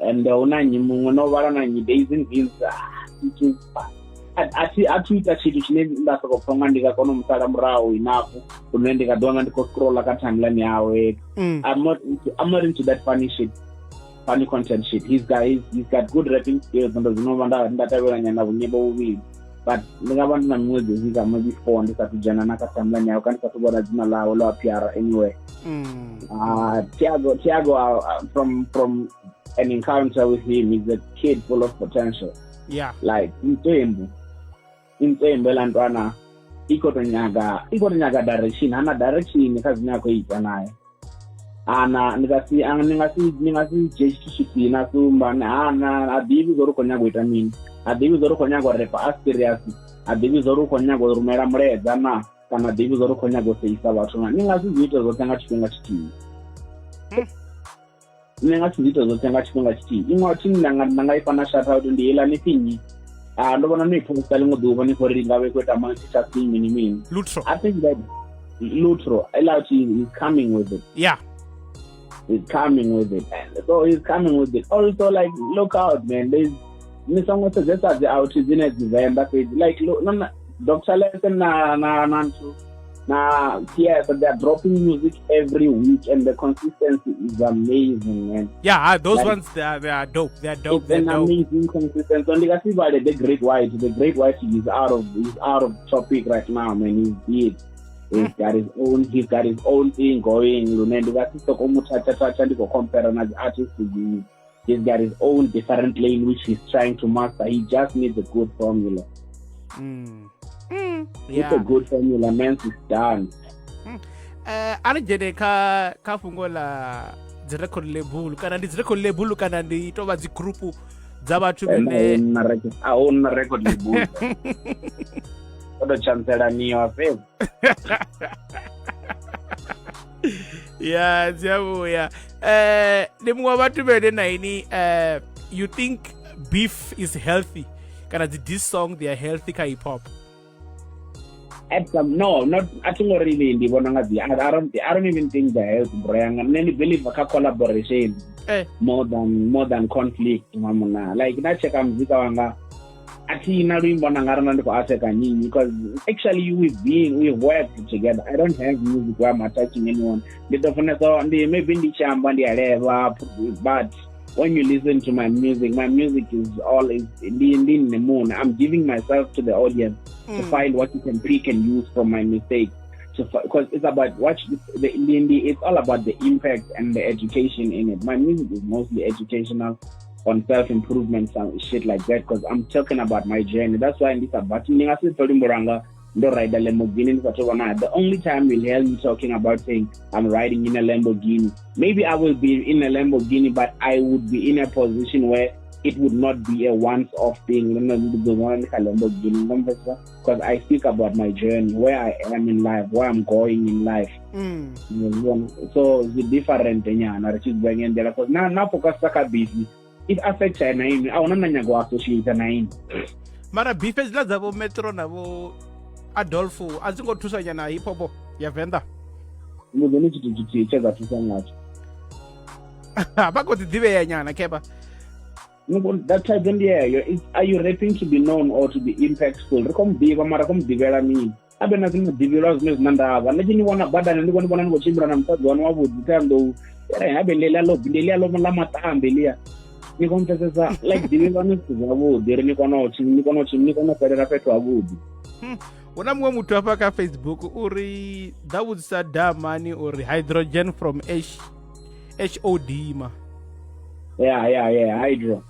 And hu na nnyi muṅwe no vhala na nnyi Days and Beans. A thi a thi ita tshithu tshine nda soko pfa nga ndi nga kona u musala murahu enough lune ndi nga ḓi wana ndi khou scrolla kha timeline yawe. I'm not into that funny shit, funny content shit. He's got good rapping skills, ndo zwino vha nda tevhela nyana vhunyimbo vhuvhili, but ndi nga vha ndi na miṅwedzi yo swika maybe 4 ndi sathu dzhena na kha timeline yawe kana ndi sathu vhona dzina ḽawe ḽo appear anywhere. Thiago, from an encounter with him, he's a kid full of potential. Like intswembu elantwana ikho to nyaga direction, hana direction kha zwine a khou ita naye. Ana ndi nga si ndi nga si ndi nga si dzhie tshithu tshithihi na sumba hana a ḓivhi zwo ri khou nyaga u ita mini, a ḓivhi zwo ri khou nyaga u repa a serious, a ḓivhi zwo ri khou nyaga u rumela mulaedza na kana ḓivhi zwo ri khou nyaga u seisa vhathu na. Ni nga si zwi ite zwoṱhe nga tshifhinga tshithihi, ni nga si zwi ite zwoṱhe nga tshifhinga tshithihi. Iṅwe thi nda nga ifha na shout out ndi heiḽa ni pfi nnyi, ndo vhona no i posta ḽiṅwe ḓuvha ni khou ri nga vhe khou ita multitasking mini mini. Lutro. I think that Lutro Elauchi is coming with it. He's coming with it, and so he's coming with it also. Like, look out, man, there's ni songo sedzesa dzi out dzine dzi Venḓa fhedzi. Like, look, no, Dr. Lesson na nthu na yes, they are dropping music every week and the consistency is amazing, man. Yeah, those Like, ones, they are dope. They are dope. It's They're an dope. amazing consistency. So ndi nga si vhale the Great White. The Great White is out of topic right now, man. He's big. He's got his own thing going. Lune ndi nga si soko mu toucha toucha ndi khou compare na dzi artists dzinwe. He's got his own different lane which he's trying to master. He just needs a good formula. It's a good formula, man, it's done. A ri dzhene kha fhungo ḽa dzi record label, kana ndi dzi record label kana ndi tou vha dzi group dza vhathu vhane? A hu na record label, o to tshanzelaniwa fhedzi. Ya, dzi a vhuya. Ndi muṅwe wa vhathu vhene na ini, you think beef is healthy kana dzi diss song, they are healthy kha hip hop? At some, no, not, a thi ngo really ndi vhona nga dzi I don't even think the health, bro yanga. Nṋe ndi believe kha collaboration more than conflict, mamuna. Like, na cheka muzika wanga, a thi na luimbo na nga ri na ndi khou attacka nyinyi, because actually we've worked together. I don't have music where I'm attacking anyone. Ndi ḓo funesa ndi maybe ndi tshi amba ndi a levha, but when you listen to my music, my music is all is ndi nṋe muṋe. I'm giving myself to the audience to find what you can pick and use from my mistakes, because it's about what you, the, it's all about the impact and the education in it. My music is mostly educational on self-improvement, some shit like that, because I'm talking about my journey. That's why ndi sa but ndi nga si pfe luimbo lwanga ndo ride a Lamborghini ndi sathu vhona. The only time you'll hear me talking about saying I'm riding in a Lamborghini, maybe I will be in a Lamborghini, but I would be in a position where it would not be a once-off thing. Lamborghini, because I speak about my journey, where I am in life, where I'm going in life. So it's different nyana ri tshi dzula ngendlela, because na focus kha beef, it affects na ini a huna na nyago u associate na ini. Mara beef hedziḽa dza vho Metro na vho Adolfo a dzi ngo thusa nyana hip hop ya Venḓa? Mbudzeni tshithu tshithihi tshe dza thusa ngatsho. Vha khou ḓi ḓivhea nyana keba. That type ndi yeyo. Are you rapping to be known or to be impactful? Ri khou mu ḓivha, mara khou mu ḓivhela mini? A vhe na dziṅwe ḓivhelwa zwine zwi na ndavha. Nṋe tshi ni vhona badani, ndi vhona ni khou tshimbila na musadzi wanu wavhuḓi Ṱhohoyanḓou, habe ḽeḽia ḽo ḽeḽia ḽo ḽa maṱambe ḽia, ni khou mpfesesa? Like, ḓivhelwani zwithu zwavhuḓi ri ni kone u ni kone u ni kone u fhelela fhethu havhuḓi. Hu na muṅwe muthu hafha kha Facebook uri ḓa vhudzisa Damani uri hydrogen from H HOD ma. Yeah, hydro.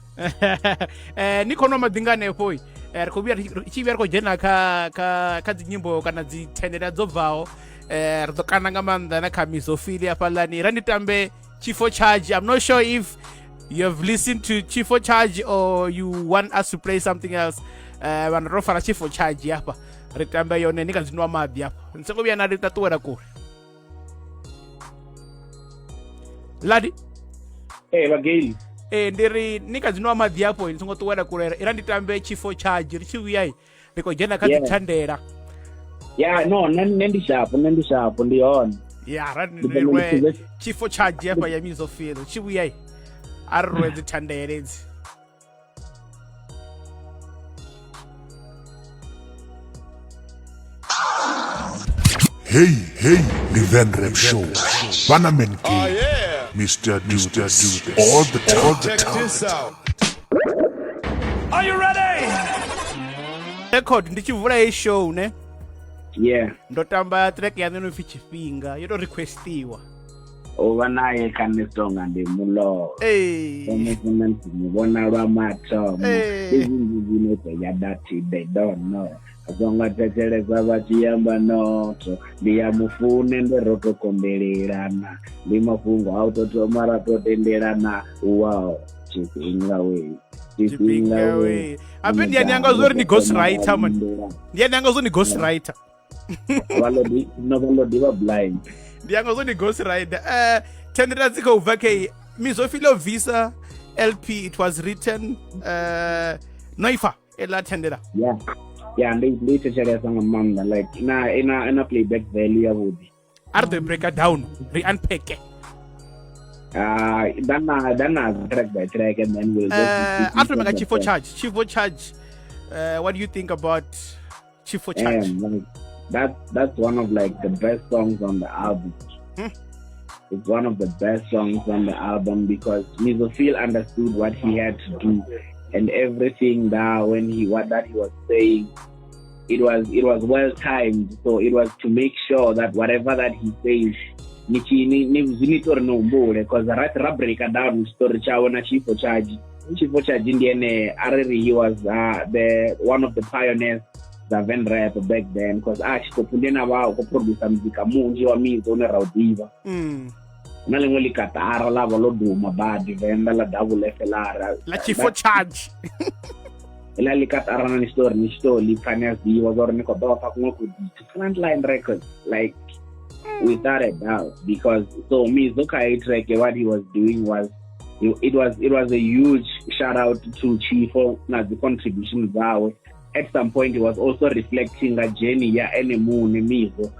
Ni khou nwa maḓi nga hanefho? Ri khou vhuya ri tshi vhuya ri khou dzhena kha dzi nyimbo kana dzi thendela dzo bvaho. Ri ḓo kana nga maanḓa na kha misofili hafhaḽani. Ra ndi tambe Chifo Charge. I'm not sure if you have listened to Chifo Charge or you want us to play something else. Vanhu ro fara Chifo Charge hafha, ri tambe yone ni kha dzi nwa maḓi hafha, ni songo vhuya na ri ṱuwela kule ladi. Ee, vhageili. Ee, ndi ri ni kha dzi nwa maḓi hafho, ni songo ṱuwela kule. Ira ndi tambe Chifo Charge, ri tshi vhuya ri khou dzhena kha dzithandela. Ya, no, nṋe ndi sharp, nṋe ndi sharp, ndi hone. Ya, ra Ndi ḓo Chifo Charge hafha ya Mizofilo, tshi vhuya A ri rwe dzi thandele idzi. Hey, hey, the Van Rap Show. Bannerman King. Oh, yeah. Mr. Do this all the time. All the Check time. this out. Are you ready? Record ndi tshi vula heyi show ne Yeah. ndo tamba track ya no pfi tshifhinga yo to requestiwa. U vha naye kha nṋe zwi tonga ndi mulovha. Hey. Mufuna ndi mu vhona lwa mathomo. Hey. Izwi ndi zwine dza ya dati they don't know. A songo thetshelesa vha tshi amba noto. Ndi ya mufune ndo ro to kondelelana. Ndi mafhungo a u to thoma ra to tendelana. Wow, tshifhinga we. Tshifhinga we. Ape ndi yani anga zori ni ghost writer man. Ndi yani anga zori ni ghost writer. Vhalodi no vhalodi vha blind. Ndi anga zori ni ghost writer. Tendera dzi khou bva kei Mizofilo Visa LP, it was written Noifa ela tendera. Yeah. Yeah, ndi thetshelesa nga maanḓa, like ina playback value ya vhuḓi. A ri ḓo break it down, ri unpack. Then track by track, and then we'll just After mega Chief for Charge, Chief for Charge, what do you think about Chief for Charge? Like, that's one of like the best songs on the album. It's one of the best songs on the album because Mizophil understood what he had to do, and everything that when he what that he was saying, it was well timed. So it was to make sure that whatever that he says, because ra break down story chawe na Chief for Charge. Chief for Charge ndiene ariri, he was the one of the pioneers the Van Rap back then, because achikopundena ba ko producer muzika munji wa Mizo ne raudiva. Na lengwe li katara la ba lo duma ba Venda la double FLR la Chief for Charge. Ela li katara na story ni story pioneers di was or ni ko ba fa kungwe ku Frontline Records, like without a doubt, because so Mizo kai track what he was doing was it was a huge shout out to Chiefo na the contribution zawe. At some point he was also reflecting a journey ya ene mune Mizo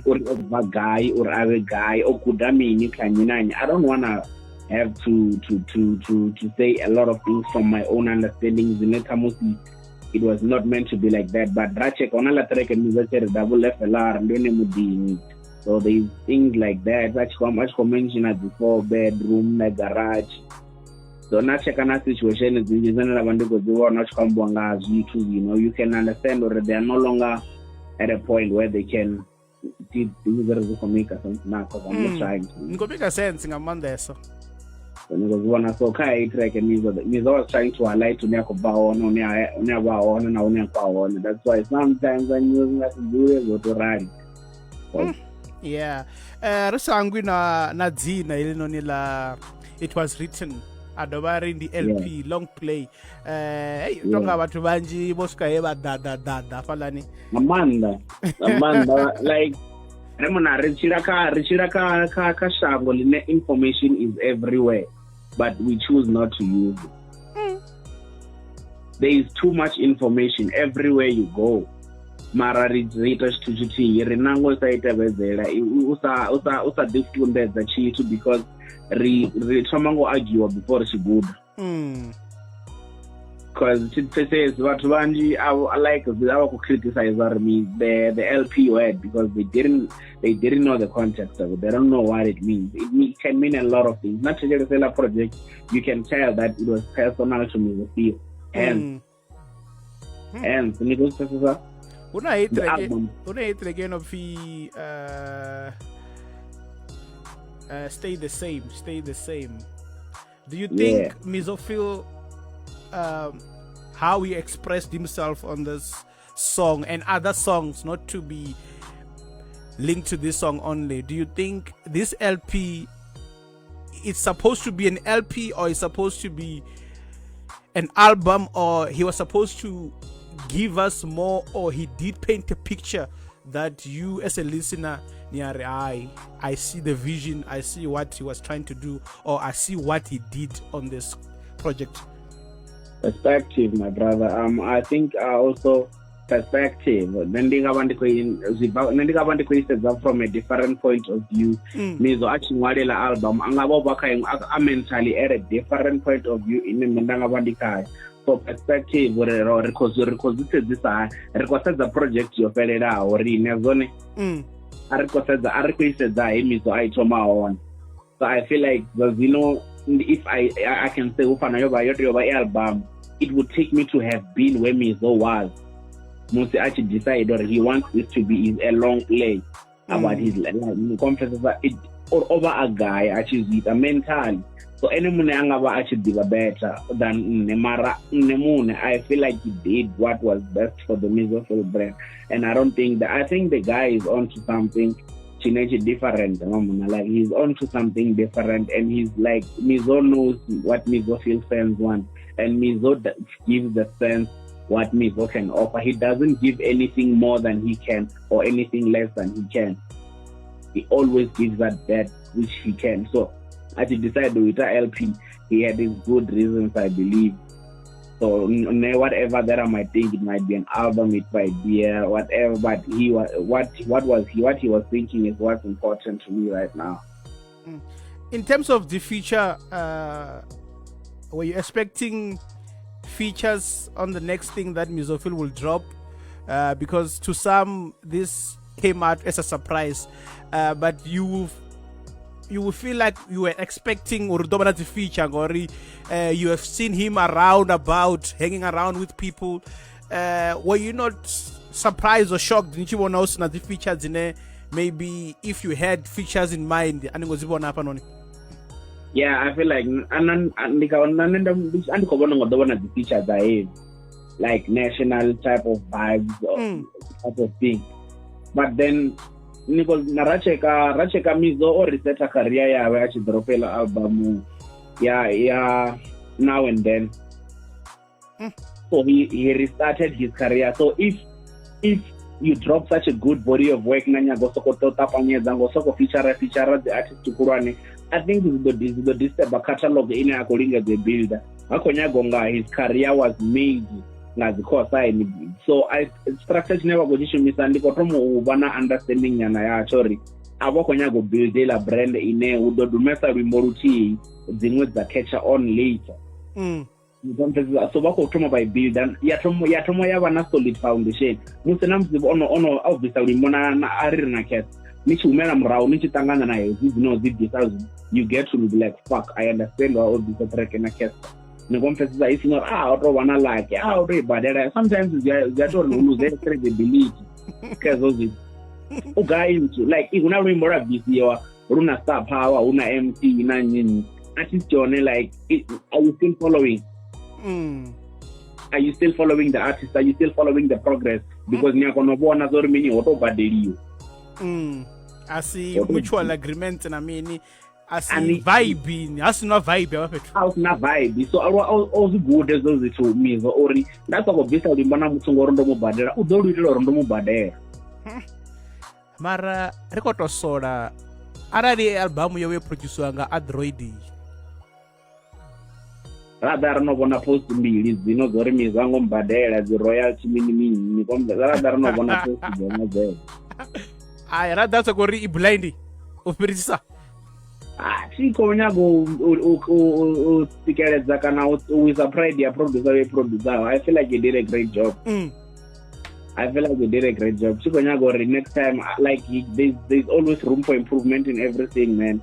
or a guy or a guy or kudamini kanyinani. I don't wanna have to say a lot of things from my own understanding. It was not meant to be like that, but Rachek on la track and Mizo double FLR and mudini. So there's things like that. Achiko mentioned before, bedroom, na garage. So na check na situation is you know, you can understand or they are no longer at a point where they can do make sense now, because I'm not trying to. Make sense ngamandesa. So kai track and Mizo was trying to highlight to. That's why sometimes when you do it, go to run. Yeah. Risangwi na dzina ilinoni la it was written adobari ndi LP long play. Hey, tonga bathu banji bo swika he ba da falani. Amanda like remona re tshila ka shango line information is everywhere, but we choose not to use it. There is too much information everywhere you go. Mara ri ita tshithu tshithihi ri nango sa itevhedzela usa ḓifundedza tshithu, because ri thoma ngo argue before ri tshi guda. Because vhathu vhanzhi like vha khou criticize me the LP word because they didn't know the context of it. They don't know what it means. It can mean a lot of things. Not to project, you can tell that it was personal to me. And Una hei track no pfi Stay the Same, Stay the Same. Do you think Mizophil, how he expressed himself on this song and other songs, not to be linked to this song only, do you think this LP, it's supposed to be an LP or it's supposed to be an album, or he was supposed to give us more, or he did paint a picture that you as a listener, I see the vision, I see what he was trying to do, or I see what he did on this project? Perspective, my brother. I think also Perspective, nṋe ndi nga vha ndi khou zwi bva nṋe ndi nga vha ndi khou i sedza from a different point of view. Mizo a tshi ṅwalela album a nga vha o vha kha iṅwe a mentally at a different point of view ine nṋe nda nga vha ndi khayo. So perspective uri ri khou ri khou zwi sedzisa hani, ri khou sedza project yo fhelelaho riṋe zwone. A ri khou sedza, a ri khou i sedza he Mizo a i thoma hone. So I feel like zwa zwino, if I can say hu fana yo vha yo tea u vha i album, it would take me to have been where Mizo was musi a tshi decide or he wants this to be a long play about his life. Confesses it or over a guy a tshi zwi ita mentally. So ene muṋe a nga vha a tshi ḓivha better than nṋe, mara nṋe muṋe I feel like he did what was best for the Mizo Phyll brand, and I don't think that, I think the guy is onto something tshine tshi different mamuna. Like, he's onto something different, and he's like, Mizo knows what Mizo Phyll fans want, and Mizo gives the fans what Mizo can offer. He doesn't give anything more than he can or anything less than he can. He always gives that which he can. So as he decided with LP, he had his good reasons, I believe. So whatever that I might think, it might be an album, it might be a whatever, but he what was he, what he was thinking is what's important to me right now. In terms of the future, were you expecting features on the next thing that Mizo Phyll will drop? Because to some this came out as a surprise, but you will feel like you were expecting or the feature, or you have seen him around about hanging around with people. Were you not surprised or shocked? Didn't you want to the features in there? Maybe if you had features in mind, and was it? Yeah, I feel like and the features are like national type of vibes or type of thing. But then Nicole Racheka Mizo o reseta career yawe a tshi dropela album ya Now and Then. So he restarted his career. So if you drop such a good body of work, na nyago soko tota panyedza ngo soko feature the artist khulwane, I think the disturb catalog ine a khou lingedza builder. Ha khou nyago nga his career was made nga dzi cosign. So I structure tshine vha khou tshi shumisa ndi khou thoma u vha na understanding nyana yatsho uri a vha khou nyago build la brand ine hu ḓo dumesa luimbo luthihi, dziṅwe dza catch on later. So vha khou thoma vha i builda ya thoma ya vha na solid foundation. Musi na musi ono a bvisa luimbo na a ri na cash, ni tshi humela murahu ni tshi ṱangana na hedzi dzine dzi bvisa, you get to be like, fuck, I understand why o bvisa track na cash. Ni konfesisa i sino o to vha na lucky, o to i badela. Sometimes zwi a to uri u lose credibility khezwo zwithu. U gai nthu like hu na luimbo lwa bvisiwa lu na star power, hu na MC na nnyi artist yone, like are you still following? Are you still following the artist? Are you still following the progress? Because ni a kona u vhona zwa uri mini ho to badeliwa. Asi mutual agreement na mini, asi vibe, asi na vibe ya fhethu. A na vibe. So o zwi gude zwo zwithu Mizo uri nda soko bvisa luimbo na muthu ngori ndo mu badela, u ḓo lu itela uri ndo mu badela. Mara ri khou to sola arali album yo produciwa nga Android. Ra ḓa ri no vhona post mbili dzino dzo ri Mizo a ngo mbadela dzi royalty mini mini, ra ḓa ri no vhona post dzone dzedzo. Ai ra ḓa soko ri i blind u fhirisa. Thi khou nyaga u tsikeledza kana u wisa pride ya producer yo producer. I feel like he did a great job. I feel like he did a great job. Thi khou nyaga uri next time, like there's always room for improvement in everything, man.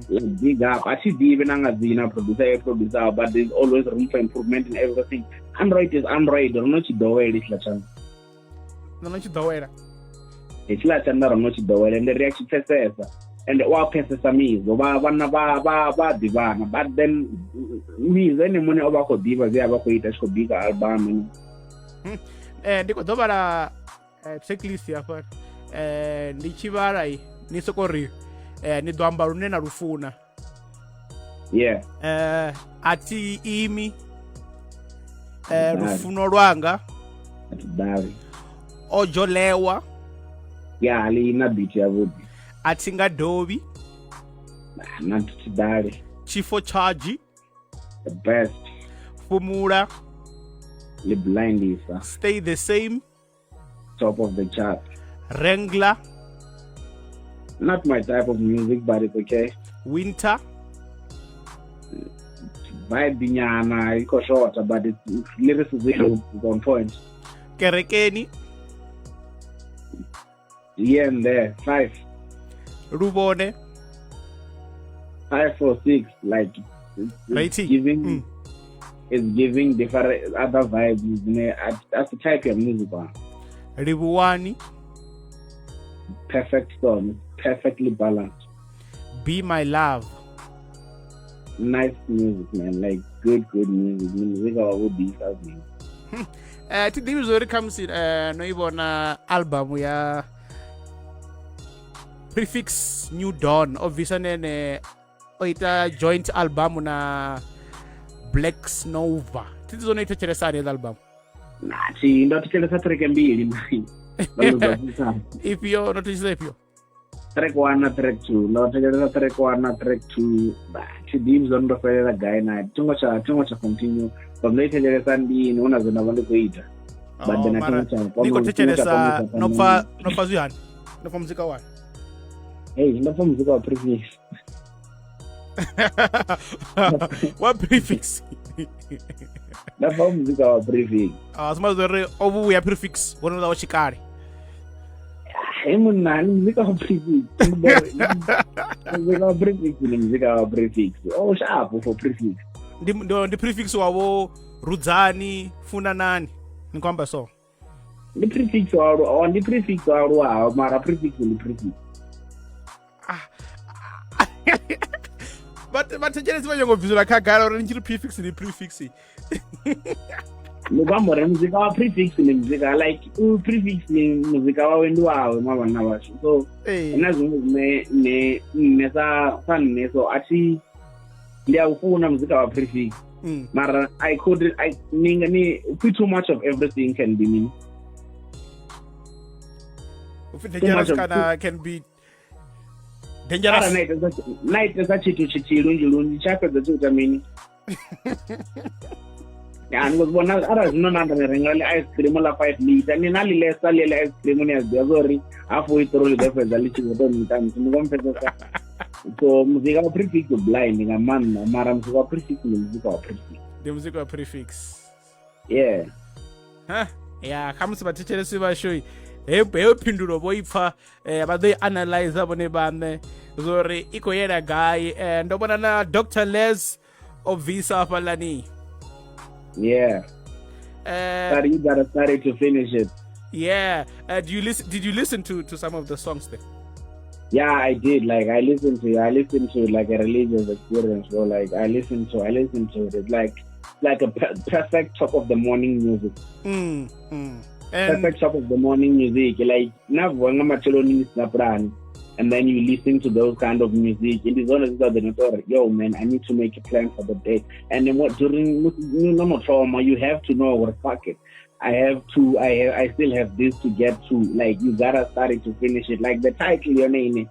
Like big up. A thi ḓivhi na nga dzina producer yo producer, but there's always room for improvement in everything. Android is Android. Ro no tshi ḓowela hetshiḽa tshanḓa. No no tshi ḓowela. Hetshiḽa tshanḓa ro no tshi ḓowela, ende ri a tshi pfesesa. And o a pfesesa Mizo, vhana vha ḓivhana, but then Mizo ene muṋe o vha khou ḓivha zwe a vha khou ita, tshi khou bika album. Ndi khou ḓo vhala checklist hafha. Ndi tshi vhala ni soko ri ni ḓo amba lune na lufuna. Yeah. A thi imi lufuno lwanga. A thi ḓali. O dzholewa. Ya li na beat ya vhuḓi. A thi nga dovhi. Na thi ḓali. Chifo charge. The best. Fumula. Le blindisa. Stay the same. Top of the chart. Wrangler. Not my type of music, but it's okay. Winter. Vibe nyana i khou shorta, but it's lyricism is on point. Kerekeni. Here and there. 5. Luvhone. 5 or 6, like it's giving it's giving different other vibes. That's the type of music one. Livhuwani. Perfect song, perfectly balanced. Be My Love. Nice music, man. Like good music. Music wa be something. Thi ḓivhi zwo ri khamusi no i vhona album ya Prefix New Dawn o bvisa nene o ita joint album na Black Snova. Thi ḓivhi zwo no i thetshelesa hani heḽa album. Na thi ndo thetshelesa track mbili. Ifhio no thetshelesa ifhio? Track 1 na track 2. Ndo thetshelesa track 1 na track 2. Thi ḓivhi zwo ndo fhelela gai na thingo tsha continue. But ndo i thetshelesa ndini huna zwe nda vha ndi khou ita. But then I think ni khou thetshelesa no pfa zwi hani? No pfa muzika wani? Hey, ndo pfa muzika wa Prefix. Wa Prefix. Ndo pfa muzika wa Prefix. Sima zwo ri o vhuya Prefix wo no ḽa wa tshikale. Hey munna, ni muzika wa Prefix. Muzika wa Prefix ni muzika wa Prefix. Oh, sharp for Prefix. Ndi Prefix wavho Rudzani Funanani. Ni khou amba so. Ndi Prefix wa ndi Prefix wa lwa mara Prefix ndi Prefix. But vhathetshelesi vha nyongo bvisela khagala uri ni tshi ri prefix ndi prefix. Ndi khou amba uri muzika wa Prefix ndi muzika like Prefix ni muzika wawe ndi wawe ma vhanna vhashu. So na zwiṅwe zwine nṋe sa nṋe so a thi ndi a u funa muzika wa Prefix. Mara I could I ni too much of everything can be mean. Dangerous can be dangerous. Na itesa tshithu tshithihi lunzhi lunzhi tsha fhedza tshi ita mini? Ya ni vhona arali zwino na nda ni renga ḽi ice cream ḽa 5 liter ni na ḽi lesa ḽi ice cream ni a zwi ḓivha uri hafu i ṱoro ḽi ḓo fhedza ḽi tshi khou tou nita muthu ni pfesesa. So muzika wa Prefix blind nga maanḓa mara muzika wa Prefix ndi muzika wa Prefix. Ndi muzika wa Prefix. Yeah. Ha ya khamusi vhathetshelesi vhashu heyo phindulo vho ipfa vha ḓo i analyzer vhone vhaṋe zwo ri i khou yela gai. Ndo vhona na Dr. Les o bvisa hafhaḽani. Yeah. You gotta start it to finish it. Yeah. Did you listen to some of the songs there? Yeah, I did. Like I listened to like a religious experience, bro. Like I listened to it. Like a perfect top of the morning music. And perfect top of the morning music. Like and then you listen to those kind of music. It is honestly that yo man, I need to make a plan for the day. And then what during normal trauma, you have to know what fuck it. I still have this to get to. Like you gotta start it to finish it. Like the title your name,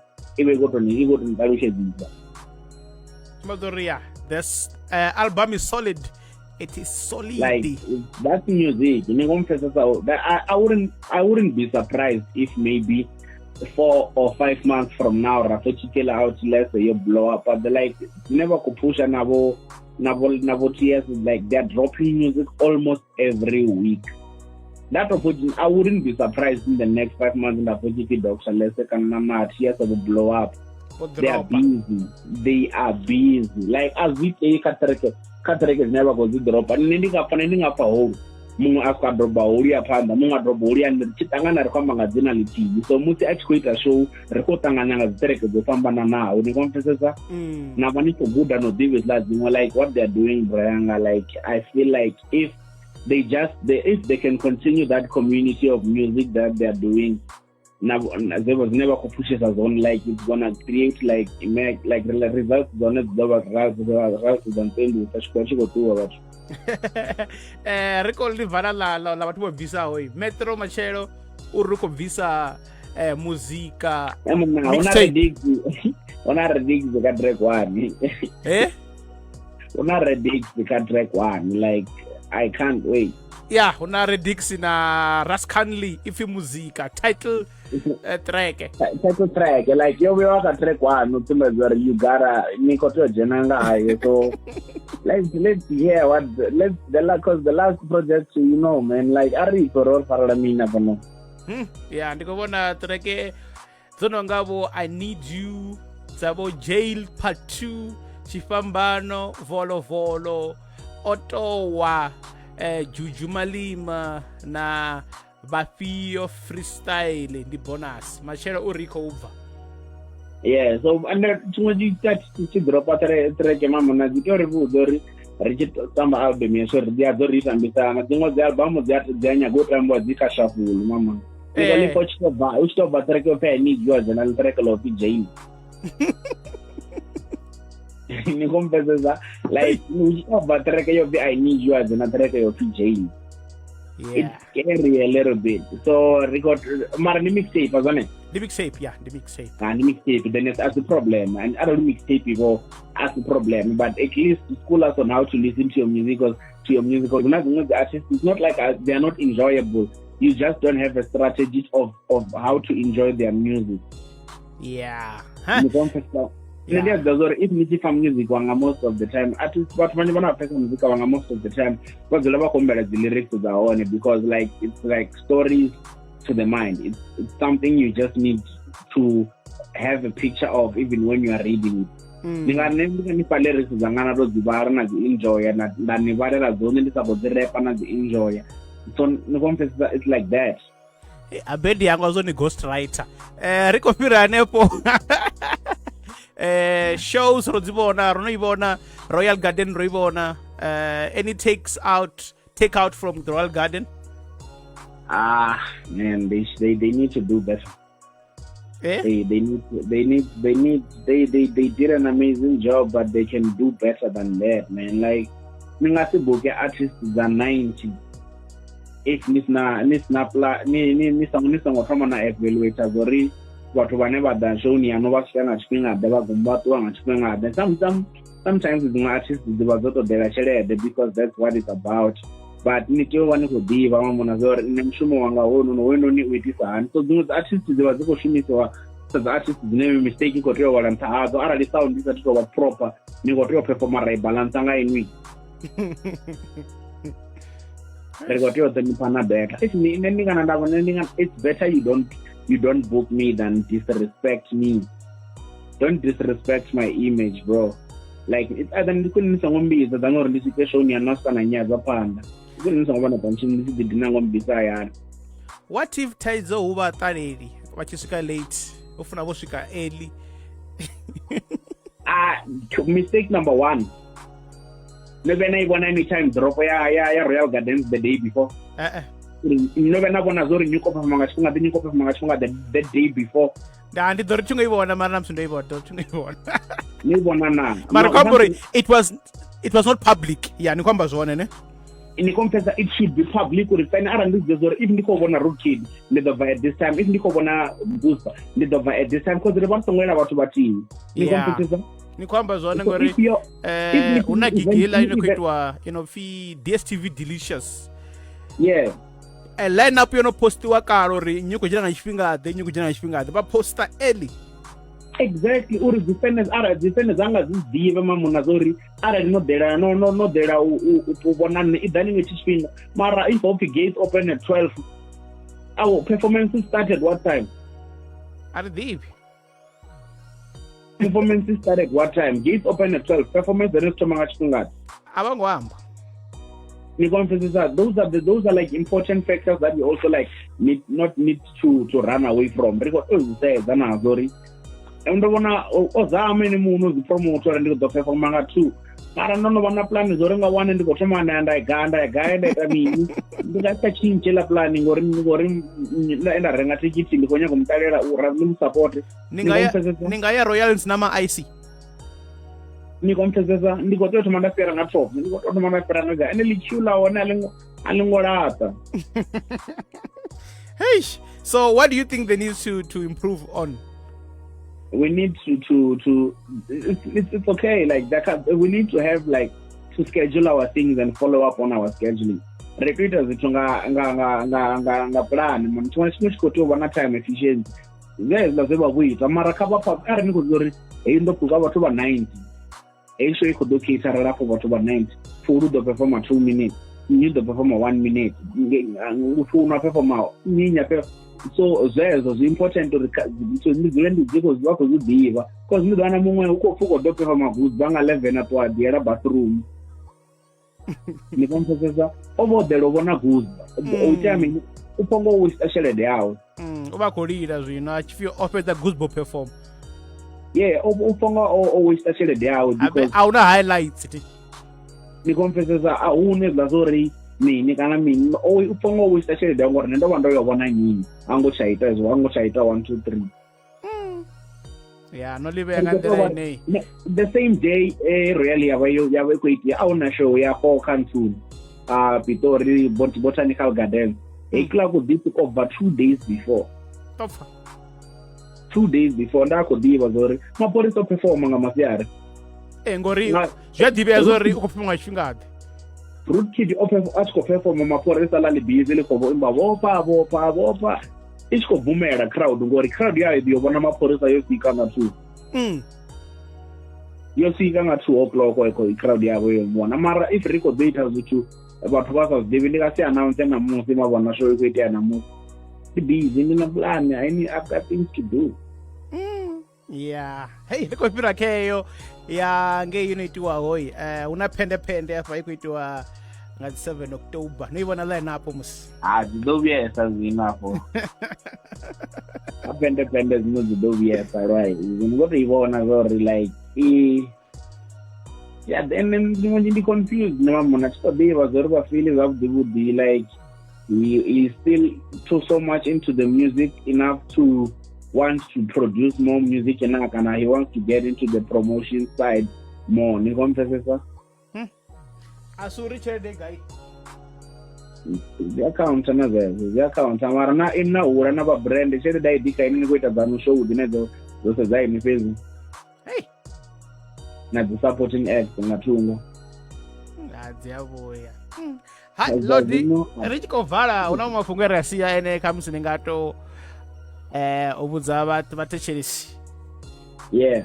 this album is solid. It is solid. Like that's music. I wouldn't be surprised if maybe 4 or 5 months from now Rafa Chikela out less you blow up. But like never could push nabo TS, like they're dropping music almost every week. That opportunity, I wouldn't be surprised in the next 5 months in the opportunity Dr. Lese can TS will blow up. They are busy. They are busy. Like as we say, Katreke is never going to drop. And ending up a hole. Muṅwe a sika droba holi ya phanḓa, muṅwe a droba holi ya ri tshi ṱangana ri khou amba nga dzina ḽithihi. So musi a tshi khou ita show ri khou ṱanganya nga dziṱereke dzo fhambananaho, ni khou pfesesa? Na vha ni khou guda no ḓivha hezwiḽa dziṅwe, like what they are doing, Brayanga. Like I feel like if they just if they can continue that community of music that they are doing, zwine vha khou phushesa zwone, like it's gonna create like results dzone dzi ḓo vha results dza ntendisa tshikhuwa tshi khou ṱuwa vhathu. Ri khou ḽivala ḽa vhathu vho bvisaho Metro matshelo uri ri khou bvisa muzika. Huna Redix kha track 1. Huna Redix kha track 1, like I can't wait. Ya hu na Redix na Rascanly ipfi muzika title track. Title track like yo vhewa kha track 1 u sumbedza uri you gotta ni khou tea u dzhena nga hayo. So let's hear what let's the cause the last project, you know man, like a ri pfe ro farela mina fhano. Ya ndi khou vhona track dzo no nga vho I Need You, dza vho Jail Part 2, Tshifhambano, Volo Volo, Otowa, Juju Malima na Vhafhio Freestyle ndi bonus. Matshelo uri khou bva. Yeah, so and tshiṅwe tshi tshi dropa track mamuna dzi tea uri vhudza uri ri tshi tamba album yashu ri a dzo ri tambisana. Dziṅwe dzi album dzi a nyaga u tambiwa dzi kha shuffle mamuna. Ni u tshi tou bva track yo pfi I Need You, a dzhena track ḽo pfi Jail. Ni khou mpfesesa? Like u tshi tou bva track yo pfi I Need You, a dzhena track yo pfi Jail. Yeah. It's scary a little bit. So record mara ni mixtape azone. Ndi mixtape, yeah, ndi mixtape. Ah, ndi mixtape, then it's as a problem. And other mixtape go as a problem, but at least school us on how to listen to your music or to your music. The artists, it's not like they are not enjoyable. You just don't have a strategy of how to enjoy their music. Yeah. Huh? Yeah. If ni tshi pfa music wanga most of the time, artists vhathu vhanzhi vhana pfesa muzika wanga most of the time vha dzula vha khou humbela dzi lyrics dza hone because like it's like stories to the mind. It's something you just need to have a picture of even when you are reading it. Ndi nga nṋe ndi nga ni fha lyrics dzanga na to dzi vhala na dzi enjoya nda ni vhalela dzone ndi sa khou dzi repa na dzi enjoya. So ni khou mpfesesa, it's like that. Abedi yanga zwo ni ghost writer. Ri khou fhira hanefho. Shows ro dzi vhona, ro no i vhona Royal Garden, ro i vhona. Any take out from the Royal Garden? Ah man, they need to do better. Eh? They did an amazing job, but they can do better than that, man. Like ni nga si buke artists dza 90 if ni songo thoma na evaluator zori vhathu vhane vha ḓa showni yanu vha swika nga tshifhinga ḓe vha guma vha ṱuwa nga tshifhinga ḓe. Sometimes dziṅwe artists dzi vha dzo ṱoḓela tshelede because that's what it's about, but ni tea u vha ni khou ḓivha mamuna zwa uri nṋe mushumo wanga hoyunoni u itisa hani. So dziṅwe dzi artists dzi vha dzi khou shumisiwa sa dzi artists dzine mistake i khou tea u wela nṱha hadzo. Arali sound i sa thu tou vha proper, ni khou tea u performa ra i balansa nga inwi. Ri khou tea u ṱhonifhana better. If nṋe ndi nga nda vhona ndi nga it's better you don't book me than disrespect me. Don't disrespect my image, bro. Like it's either ndi khwine ni songo mmbidza than uri ndi swike showni ya no na nyadza phanḓa. Ndi khwine ni songo vha na bantshi ndi tshi ḓi dina ngo mmbisa hayani. What if thaidzo hu vha ṱaleli vha tshi swika late, u funa vho swika early? Mistake number 1. No vhe na i vhona anytime drop ya Royal Gardens the day before. No vhe na vhona zwo ri ni khou performa nga tshifhinga ḓe, ni khou performa nga tshifhinga the day before. Nda ndi ḓo ri thingo i vhona mara na musi ndo i vhona, ḓo thingo i vhona. Ni vhona na. Mara khou amba uri it was not public. Yeah, ni khou amba zwone ne? Ni confess it should be public uri fine arali ndi zwi uri if ndi khou vhona Road Kid ndi ḓo bva at this time, if ndi khou vhona Booster ndi ḓo bva at this time, because ri vha ri songo yela vhathu vhathihi. Ni confess ni khou amba zwone ngori hu na gigila ino khou itwa ino pfi DSTV Delicious. Yeah. Line up yo no postiwa kale uri nnyi khou dzhena nga tshifhinga ḓe, nnyi khou dzhena nga tshifhinga ḓe, vha posta early. Exactly, uri dzi fans arali dzi fans dzanga dzi ḓivhe mamuna zwa uri arali no ḓela no ḓela u vhona nṋe i ḓani nga tshifhinga. Mara if hope gates open at 12, our performance started what time? A ri ḓivhi. Performance started what time? Gates open at 12. Performance dzone dzi thoma nga tshifhinga. A vho ngo amba. Ni confesses those are like important factors that we also like need not need to run away from. Ri khou sedza nazwo uri ndo vhona o zama ene muno dzi promoter ndi ḓo performa nga 2. Mara ndo no vha na plan zwo ri nga 1 ndi khou thoma nda nda ga nda ga nda ita mini. Ndi nga sa tshintshe la plan ngori nda renga thikhithi ndi khou nyaga u mutalela u ra ndi mu support. Ni nga ya Royals na ma IC. Ni confesesa ndi khou tea u thoma nda fhira nga top, ndi khou tea u thoma nda fhira nga gai. Ene ḽi ḽa hone a ḽi ngo laṱa. Hey, so what do you think they need to improve on? We need to it's okay, like that we need to have like to schedule our things and follow up on our scheduling. Ri tea u ita zwithu nga nga nga nga nga nga pulani mani, tshiṅwe na tshiṅwe tshi khou tea u vha na time efficiency. Zwezwiḽa zwe vha vho ita mara kha vha arali ni khou ḓivha uri heyi ndo buka vhathu vha 90, heyi show i khou ḓo caterela for vhathu vha 90, Fulu u ḓo performa 2 minutes, nnyi u ḓo performa 1 minute, muthu u no performa nnyi nnyi a so zwezwo zwi important uri zwithu ndi dzule ndi dzi khou vha khou zwi ḓivha, cause ni ḓo wana muṅwe u khou pfhi u khou ḓo performa gudza nga 11 a ṱuwa a ḓiyela bathroom. Ni khou mpfesesa? O vha o ḓela u vhona gudza, o itea mini? U pfha ngo waste tshelede yawe. U vha khou lila zwino a tshi pfi o fhedza Guzbo perform. Yeah, u pfha nga o waste tshelede yawe because a huna highlights ti. Ni khou mpfesesa? A huna hezwiḽa zwa uri mini kana mini, u pfha nga o waste tshelede yawe ngori nṋe ndo vha ndo yo vhona nyini, a ngo tsha ita hezwo, a ngo tsha ita 1 2 3. Ya no ḽi vhea nga nḓila ineyi. The same day Royal ya vha yo ya vha i khou itea, a huna show ya four kha nthuni Pitori Botanical Gardens. Hei club ḓi o bva 2 days before. Topfa. 2 days before nda khou ḓivha zwa uri mapholisa o performa nga masiari. Ngori zwi a ḓivhea zwa uri u khou performa nga tshifhingaḓe. Rootkid o a tshi khou performa mapholisa ḽa ḽi busy ḽi khou imba vhofha vhofha vhofha, i tshi khou bvumela crowd ngori crowd ya yo vhona mapholisa yo swika nga 2. Yo swika nga 2 o'clock i crowd yavho yo vhona. Mara if ri khou ḓo ita zwithu vhathu vha sa zwi ḓivhi, ndi nga si announce ṋamusi vha vhona show i khou itea ṋamusi. Ndi busy, ndi na plan, I need, I've got things to do. Yeah, hey, ndi khou fhira kheyo ya ngei yo no itiwaho hu na phende phende afha i khou itiwa nga dzi 7 October. No i vhona line up musi? Ha, dzi ḓo vhuyesa zwino afho. A phende phende zwino dzi ḓo vhuyesa, right? Zwino ngo to i vhona zwa uri like i yeah, then dziṅwe ndi confused na mamuna tshi ṱoḓi ḓivha zwa uri vha feel zwavhuḓi vhuḓi, like he is still too so much into the music enough to want to produce more music enough, and he wants to get into the promotion side more. Ni khou mpfesesa? A si uri tshelede gai Dzi account na zwezwo dzi account, mara na ina hula na vha brand tshelede a i ḓi kha ini, ni khou ita dzanu show dzine dzo dzo sedza ini fhedzi. Hey. Na dzi supporting acts nga thungo. Ha, dzi a vhuya. Ha, Lodi, ri tshi khou vala hu na mafhungo e ra sia ene khamusi ni nga to u vhudza vhathu vhathetshelesi. Yeah.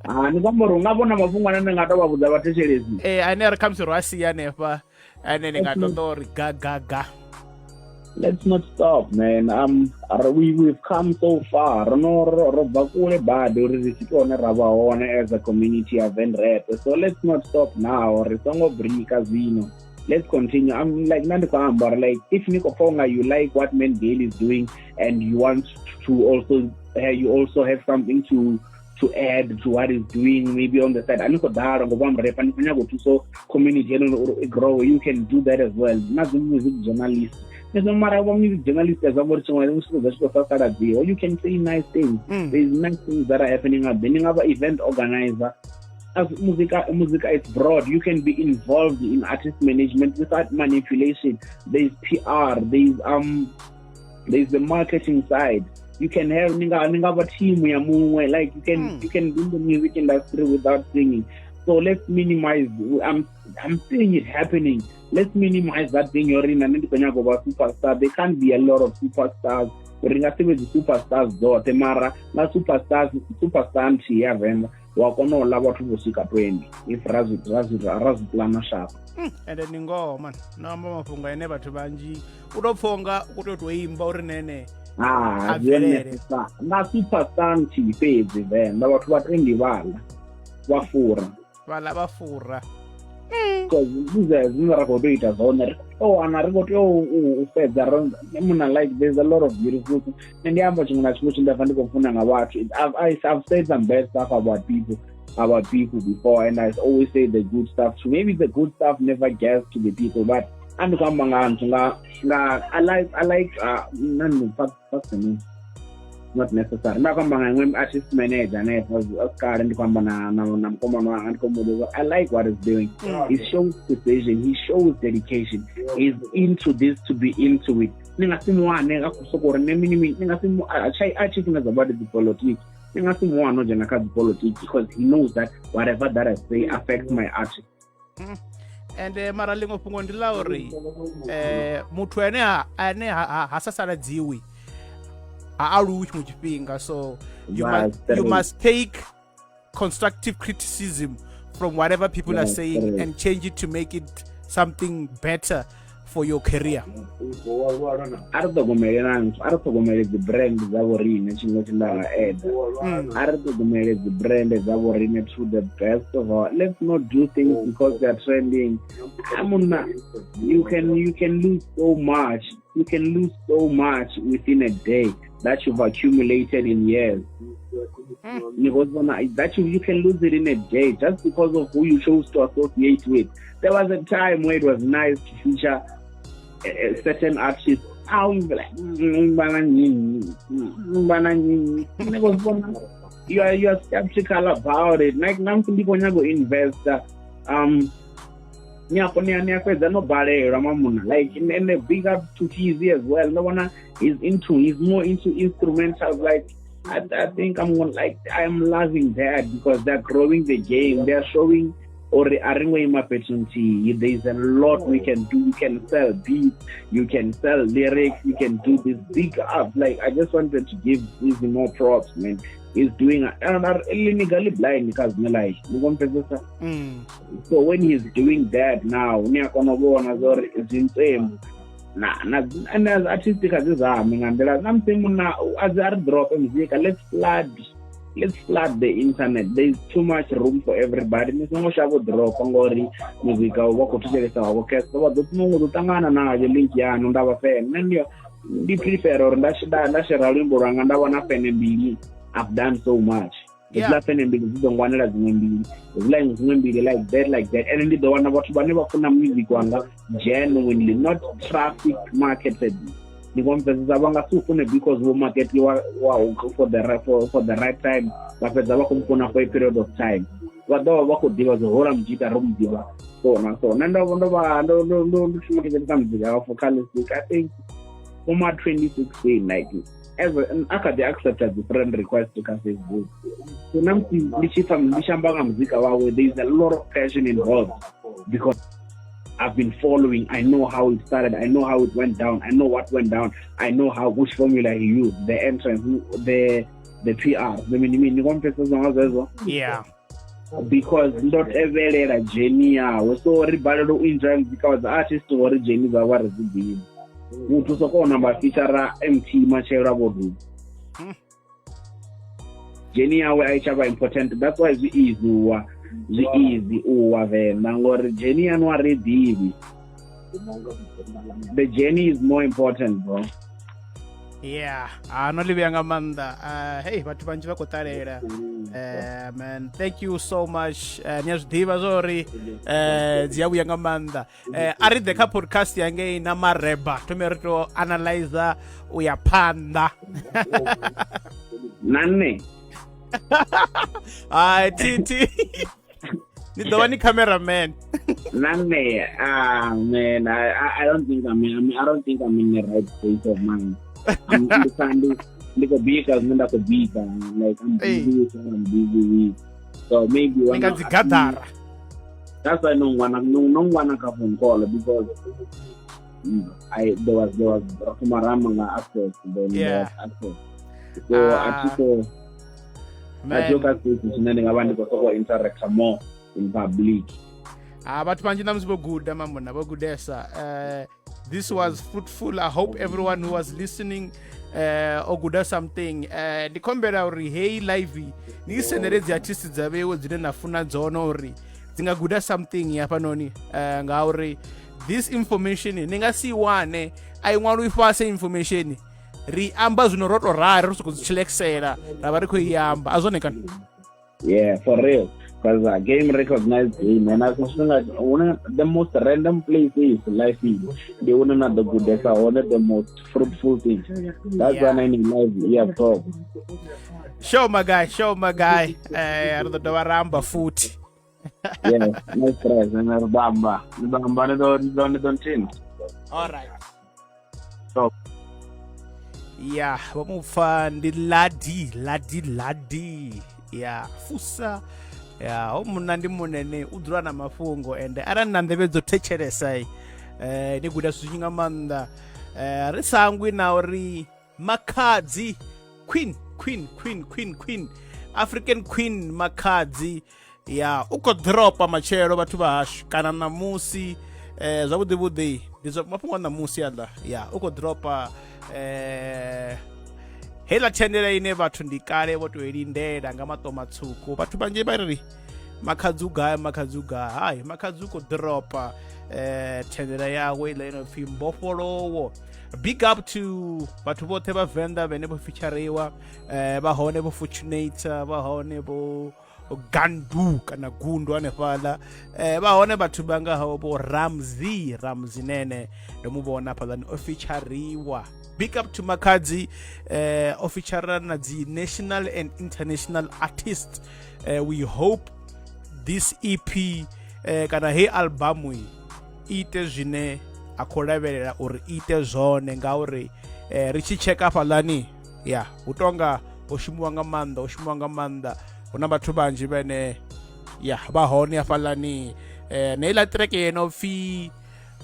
Ah, ni khou amba uri u nga vhona mafhungo ane ni nga to vha vhudza vhathetshelesi. Ane ri khamusi ro a sia hanefha ane ni nga ṱoḓa uri ga ga ga. Let's not stop, man. We've come so far. Ro ro bva kule badi uri ri swike hone ra vha hone as a community ya Venrap. So let's not stop now. Ri songo brika zwino. Let's continue. I'm like nna ndi khou amba uri like if ni khou pfa unga you like what Man Gale is doing and you want to also you also have something to add to what he's doing, maybe on the side. Ani khou ḓala ngo vha murepa, ni khou nyaga u thusa community eno uri i grow, you can do that as well. Na dzi music journalist, Nezwo mara vha music journalist zwa ngori tshiṅwe na tshiṅwe zwa tshi khou sasaladziwa, you can say nice things. There is nice things that are happening out there. Ni nga vha event organizer. As musica is broad. You can be involved in artist management without manipulation. There is PR, there is the marketing side. You can have ninga vha team ya muṅwe, like you can you can be in the music industry without singing. So let's minimize. I'm seeing it happening. Let's minimize that thing. You're in and ndi khou vha superstar. There can't be a lot of superstars. Ri nga si vhe dzi superstars dzoṱhe, mara nga superstars, superstar nthihi ya Venḓa wa kona u ḽa vhathu vho swika 20 if ra zwi plana sharp. Ende ndi ngoho man, no amba mafhungo ane vhathu vhanzhi u tou pfha unga u khou tea u tou imba uri nene Ah, a bvelele. Nga superstar nthihi fhedzi Venḓa vhathu vha 20 vhaḽa vha fura. Vhaḽa vha fura. Because ndi zwine ra khou tea u ita zwone, ri khou tea u wana, ri khou tea u fhedza ro muna, like there's a lot of beautiful things. Nṋe ndi amba tshiṅwe na tshiṅwe tshine nda pfa ndi khou funa nga vhathu. I've said some bad stuff about people before, and I always say the good stuff too. Maybe the good stuff never gets to the people, but I'm khou amba nga nthu nga I like, I like, none, fuck, fuck the name. Not necessary. Nda khou amba nga iṅwe artist manager hanefha kale, ndi khou amba na mukomana wanga, ndi khou mu vhudza I like what he's doing. He shows precision, he shows dedication. He's into this to be into it. Ni nga si mu wane nga khou sokou uri nṋe mini mini, ni nga si mu, a tshi funesa badi dzipolitiki. Ni nga si mu wane o dzhena kha dzipolitiki because he knows that whatever that I say affects my artist. Ende mara ḽiṅwe fhungo ndi ḽa uri muthu ane ane ha sasaladziwi ha aluwi tshiṅwe tshifhinga, so you must take constructive criticism from whatever people are saying and change it to make it something better for your career. A ri ṱhogomele na a ri ṱhogomele dzi brand dza vho riṋe, tshiṅwe tshi nda nga eda, a ri ṱhogomele dzi brand dza vho riṋe to the best of our. Let's not do things because they are trending. Munna, you can lose so much, you can lose so much within a day that you've accumulated in years. Because that you can lose it in a day just because of who you chose to associate with. There was a time where it was nice to feature a certain artist. How you be like, you are skeptical about it. Like now, ndi khou nyaga u investa, ni a fhedza no balelwa mamuna. Like, and a big up to TZ as well. No one, he's more into instrumentals. Like I think I'm gonna, like, I'm loving that because they're growing the game. They're showing or a ri ngo ima fhethu nthihi. There's a lot we can do. You can sell beats, you can sell lyrics, you can do this. Big up. Like, I just wanted to give Easy more props, man. He's doing nigga li blind because me like ni so when he's doing that now, ni a kona u vhona zwa uri zwi na and as artist kha dzi zame nga nḓila na musi munna a dzi a ri drop muzika. Let's flood the internet. There is too much room for everybody. Ni songo shavha u dropa ngori muzika u vha khou thetshelesa wa vho Casper vha ḓo muṅwe ḓo ṱangana nayo link yanu nda vha fan. Nṋe ndi prefer uri nda shera luimbo lwanga nda vhona fene mbili, I've done so much. Hedziḽa fene mbili dzi ḓo ngwanela dziṅwe mbili, hedziḽa dziṅwe mbili, like that, like that, and ndi ḓo wana vhathu vhane vha funa music wanga genuinely, not traffic marketed. Ndi khou pfesesa, vha nga si u fune because vho marketiwa wa for the right time, vha fhedza vha khou mufuna for a period of time, vha ḓo vha vha khou ḓivha zwo hola mujita ro mu ḓivha so na so. Nṋe ndo ndo vha ndo ndo ndo ndo shuma thetshelesa muzika wa Focalistic, I think kuma 2016, like as a kha ḓi accepta dzi friend request kha Facebook. So na musi ndi tshi pfa ndi tshi amba nga muzika wawe, there is a lot of passion involved because I've been following. I know how it started. I know how it went down. I know what went down. I know how which formula he used, the entrance, the PR. The mini mini nga zwezwo. Because ndo tevhelela journey yawe, so ri balelwa u enjoy muzika wa dzi artist ngori journey dzavho a ri dzi ḓivhi. Muthu soko namba feature MT matshelo a vho duba. Journey yawe a i tsha vha important. That's why zwi easy uwa, zwi easy uwa venḓa ngori journey yanu a ri ḓivhi. The journey is more important, bro. Yeah, a no ḽi vhuya nga maanḓa. Hey, vhathu vhanzhi vha khou ṱalela. Man, thank you so much. Ni a zwi ḓivha zwa uri dzi a vhuya nga maanḓa. A ri ḓe kha podcast yangei na Mareba thome ri to analyzer u ya phanḓa. Na nṋe. Hai, ti ti ni ḓo vha ni cameraman. Na nṋe, ah man, I don't think I'm in the right state of mind. I'm ndi khou bika zwine nda khou bika, like I'm busy with what I'm busy with, so maybe ni nga dzi gaḓara. That's why no ngwana no ngwana ka phone call because I there was thoma nga access, then there was access, so a thi ko a thi ka space tshine ndi nga vha ndi khou sokou interacta more in public. Ah, vhathu vhanzhi ṋamusi vho guda mamuna, vho gudesa. This was fruitful. I hope everyone who was listening o guda something. Ndi khombela uri heyi live ni i sendele dzi artist dza vheiwe dzine na funa dzone uri dzi nga guda something hafhanoni, ngauri this information ni nga si i wane, a i ṅwalwi fhasi. Information ri amba zwino ro to rali ri sokou dzi tshilekisela ra vha ri khou i amba a zwone kana. Yeah, for real. Because game recognized game, and as one the most random places life is, the one not the good, one the most fruitful things. That's when I need life. Yeah, top. Show my guy, show my guy. Ri ḓo dovha ra amba futhi. Yeah, no stress. And bamba, bamba, don't change. All right. Top. Ya, vha mu pfa ndi Ladi Ladi Ladi ya Fusa. Ya ho munna ndi munene u dzula na mafhungo, ende arali na nḓevhe dzo thetshelesa ni guda zwithu zwinzhi nga maanḓa. Ri sangwi na uri Makhadzi queen queen queen queen queen African queen Makhadzi ya u khou dropa matshelo vhathu vha hashu kana ṋamusi. Zwavhuḓi vhuḓi ndi zwa mafhungo a ṋamusi aḽa. Ya u khou dropa heiḽa thendela ine vhathu ndi kale vho tou i lindela nga maṱo matswuku. Vhathu vhanzhi vha ri Makhadzi u gai, Makhadzi u gai? Hai, Makhadzi u khou dropa thendela yawe iḽa ino pfhi Mbofholowo. Big up to vhathu vhoṱhe vha Venḓa vhene vho featureiwa, vha hone vho Fortunator, vha hone vho Gandu kana Gundu hanefhaḽa, vha hone vhathu vha ngaho vho Ramzi, Ramzi Nene ndo mu vhona hafhaḽani o featureiwa. Big up to Makhadzi, o feature na dzi national and international artists. We hope this EP kana hei album i ite zwine a khou lavhelela uri ite zwone, ngauri ri tshi tsheka hafhaḽani ya hu tonga ho shumiwa nga maanḓa, ho shumiwa nga maanḓa, hu na vhathu vhanzhi vhene ya vha hone hafhaḽani. Na iḽa track ye no pfhi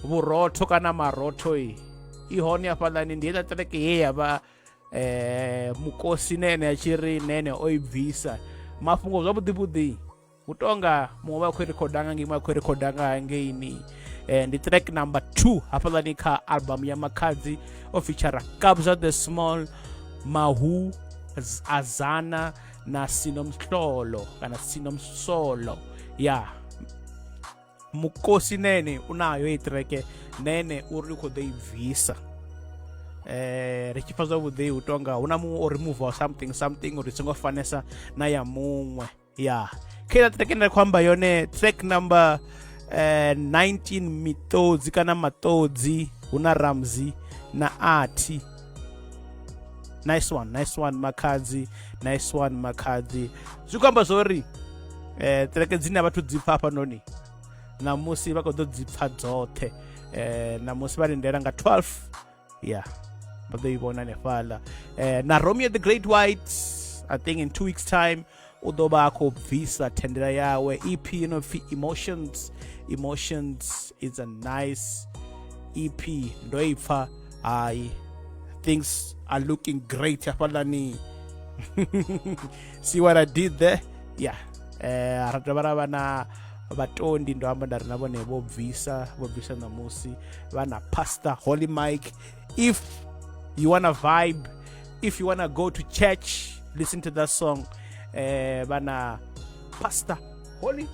Vhurotho kana Marotho i hone hafhaḽani, ndi heiḽa track ye ya vha mukosi nene a tshi ri nene o i bvisa mafhungo zwavhuḓi vhuḓi, hu tonga muṅwe vha khou rikhoda nga ngei, muṅwe khou rikhoda nga hangeini. Ndi track number 2 hafhaḽani kha album ya Makhadzi, o feature Kabza the Small, Mahu Azana na Sinomhlolo kana Sinomsolo. Ya mukosi nene u nayo i track, nene uri u khou ḓo i bvisa. Ri tshi pfa zwavhuḓi hu tonga hu na muṅwe o remove something something uri songo fanesa na ya muṅwe. Ya kha iḽa track ine nda khou amba yone, track number 19, Miṱodzi kana Maṱodzi, hu na Ramzi na Athi. Nice one, nice one Makhadzi, nice one Makhadzi. Zwi khou amba zwori track dzine vhathu dzi pfa hafhanoni ṋamusi vha khou ḓo dzi pfa dzoṱhe. Ṋamusi vha lindela nga 12 ya vha ḓo i vhona hanefhaḽa. Na Romeo the Great White, I think in 2 weeks time u ḓo vha a khou bvisa thendela yawe EP ino pfi Emotions. Emotions is a nice EP, ndo i pfa, hai, things are looking great hafhaḽani. See what I did there? Yeah. Ra dovha ra vha na Vhatondi, ndo amba nda ri na vhone vho bvisa, vho bvisa ṋamusi, vha na Pastor Holy Mike. If you wanna vibe, if you wanna go to church, listen to that song. Vha na Pastor Holy,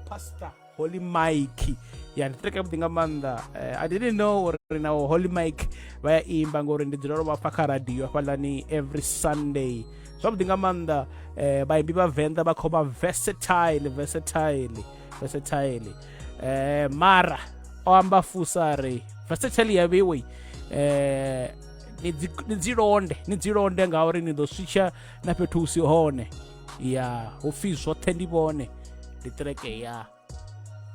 Pastor Holy Mike. Ya ndi track yavhuḓi nga maanḓa. I didn't know uri na Holy Mike vha ya imba, ngori ndi dzula vha pfa kha radio hafhaḽani every Sunday. Zwavhuḓi nga maanḓa. Vhaimbi vha Venḓa vha khou vha versatile, versatile, versatile. Mara o amba fusa ri versatile ya vheiwe ni dzi londe, ni dzi londe ngauri ni ḓo switsha na fhethu hu si hone. Ya hu pfi zwoṱhe ndi vhone, ndi track ya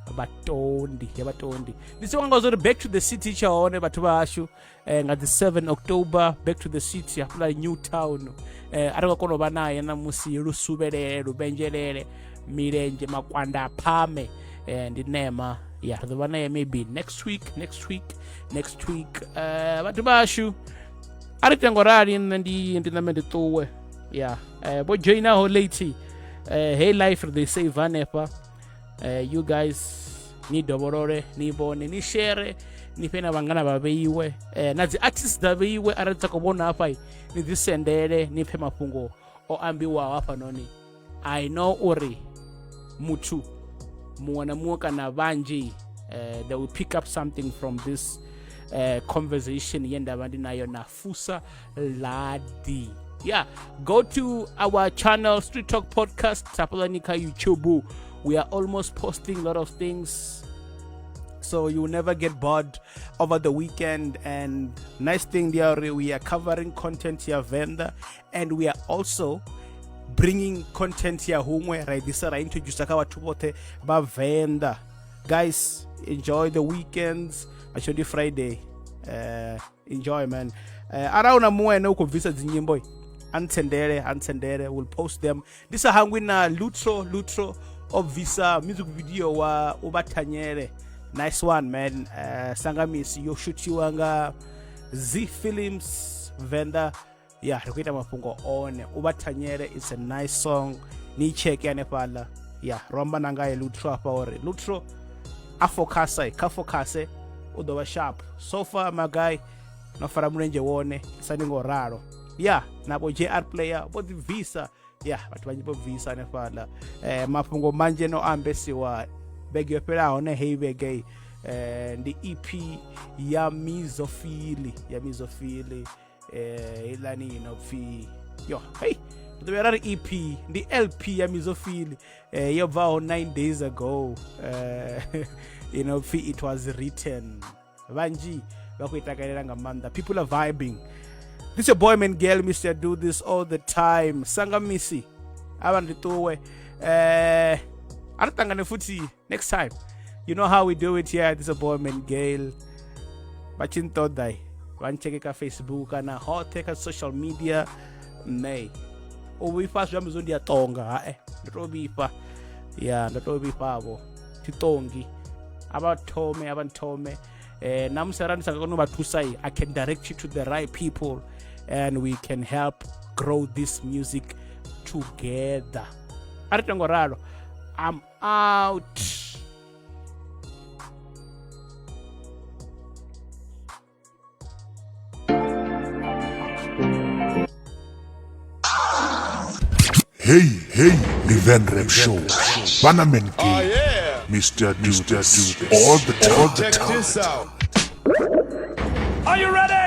Vhatondi, ya Vhatondi. Ndi si wanga zori Back to the City tsha hone vhathu vha hashu, nga dzi 7 October, Back to the City hafhaḽa New Town. A ri nga kona u vha naye ṋamusi, lusuvhelele luvhenzhelele milenzhe makwanda a phame, ndi nema. Ya ri ḓo vha naye maybe next week, next week, next week. Vhathu vhashu a ri tengo rali, nṋe ndi name ndi ṱuwe. Ya vho joinaho late, hey life ri ḓo i save hanefha. You guys ni dovholole, ni vhone, ni share, ni fhe na vhangana vha vheiwe, na dzi artist dza vheiwe arali dza khou vhona hafha, ni dzi sendele ni pfhe mafhungo o ambiwaho hafhanoni. I know uri muthu muṅwe na muṅwe kana vhanzhi, they will pick up something from this conversation ye nda vha ndi nayo na Fusa Ladi. Yeah, go to our channel Street Talk Podcast hafhaḽani kha YouTube. We are almost posting a lot of things, so you will never get bored over the weekend. And nice thing there, we are covering content ya Venda, and we are also bringing content ya huṅwe ra i ḓisa ra introduce kha vhathu vhoṱhe vha Venḓa. Guys, enjoy the weekends. Matshelo ndi Friday. Enjoy man. Arali una muṅwe ene u khou bvisa dzinyimbo, Antsendele, Antsendele will post them. Ndi sa hangwi na Lutro, Lutro o bvisa music video wa u vha thanyele. Nice one man. Sangamisi yo shuthiwa nga Z Films Venda. Ya ri khou ita mafhungo one. U vha thanyele, it's a nice song. Ni cheke hanefhaḽa. Ya ro amba na ngaye Lutro afha uri Lutro a focus, kha focus u ḓo vha sharp. So far my guy no fara mulenzhe wone sa ndi ngo ralo. Ya na vho JR player vho ḓi bvisa. Ya vhathu vhanzhi vho bvisa hanefhaḽa. Mafhungo manzhi no ambesiwa vhege yo fhelaho ne heyi vhege ndi EP ya Mizofili, ya Mizofili heiḽani ino pfi yo hey ḓo vhuya ra ri EP ndi LP ya Mizofili yo bvaho 9 days ago ino pfi It Was Written. Vhanzhi vha khou i takalela nga maanḓa. People are vibing. This your boy man girl Mr. Do This All The Time. Sangamisi avha ndi ṱuwe. A ri ṱangane futhi next time. You know how we do it here. This is your boy man girl. Vha tshi nṱoḓa vha ntsheke kha Facebook kana hoṱhe kha social media. Nṋe u vhifha zwi amba zwo ndi a tonga hae ndo to vhifha. Ya ndo to vhifha vho thitongi. A vha thome, a vha nthome. Na musi arali ndi sa nga koni u vha thusa, I can direct you to the right people and we can help grow this music together. A ri tengo ralo. I'm out. Hey, hey, the Venrap Show. Bannerman King, Mr. Do This all the time. Check this out. Are you ready?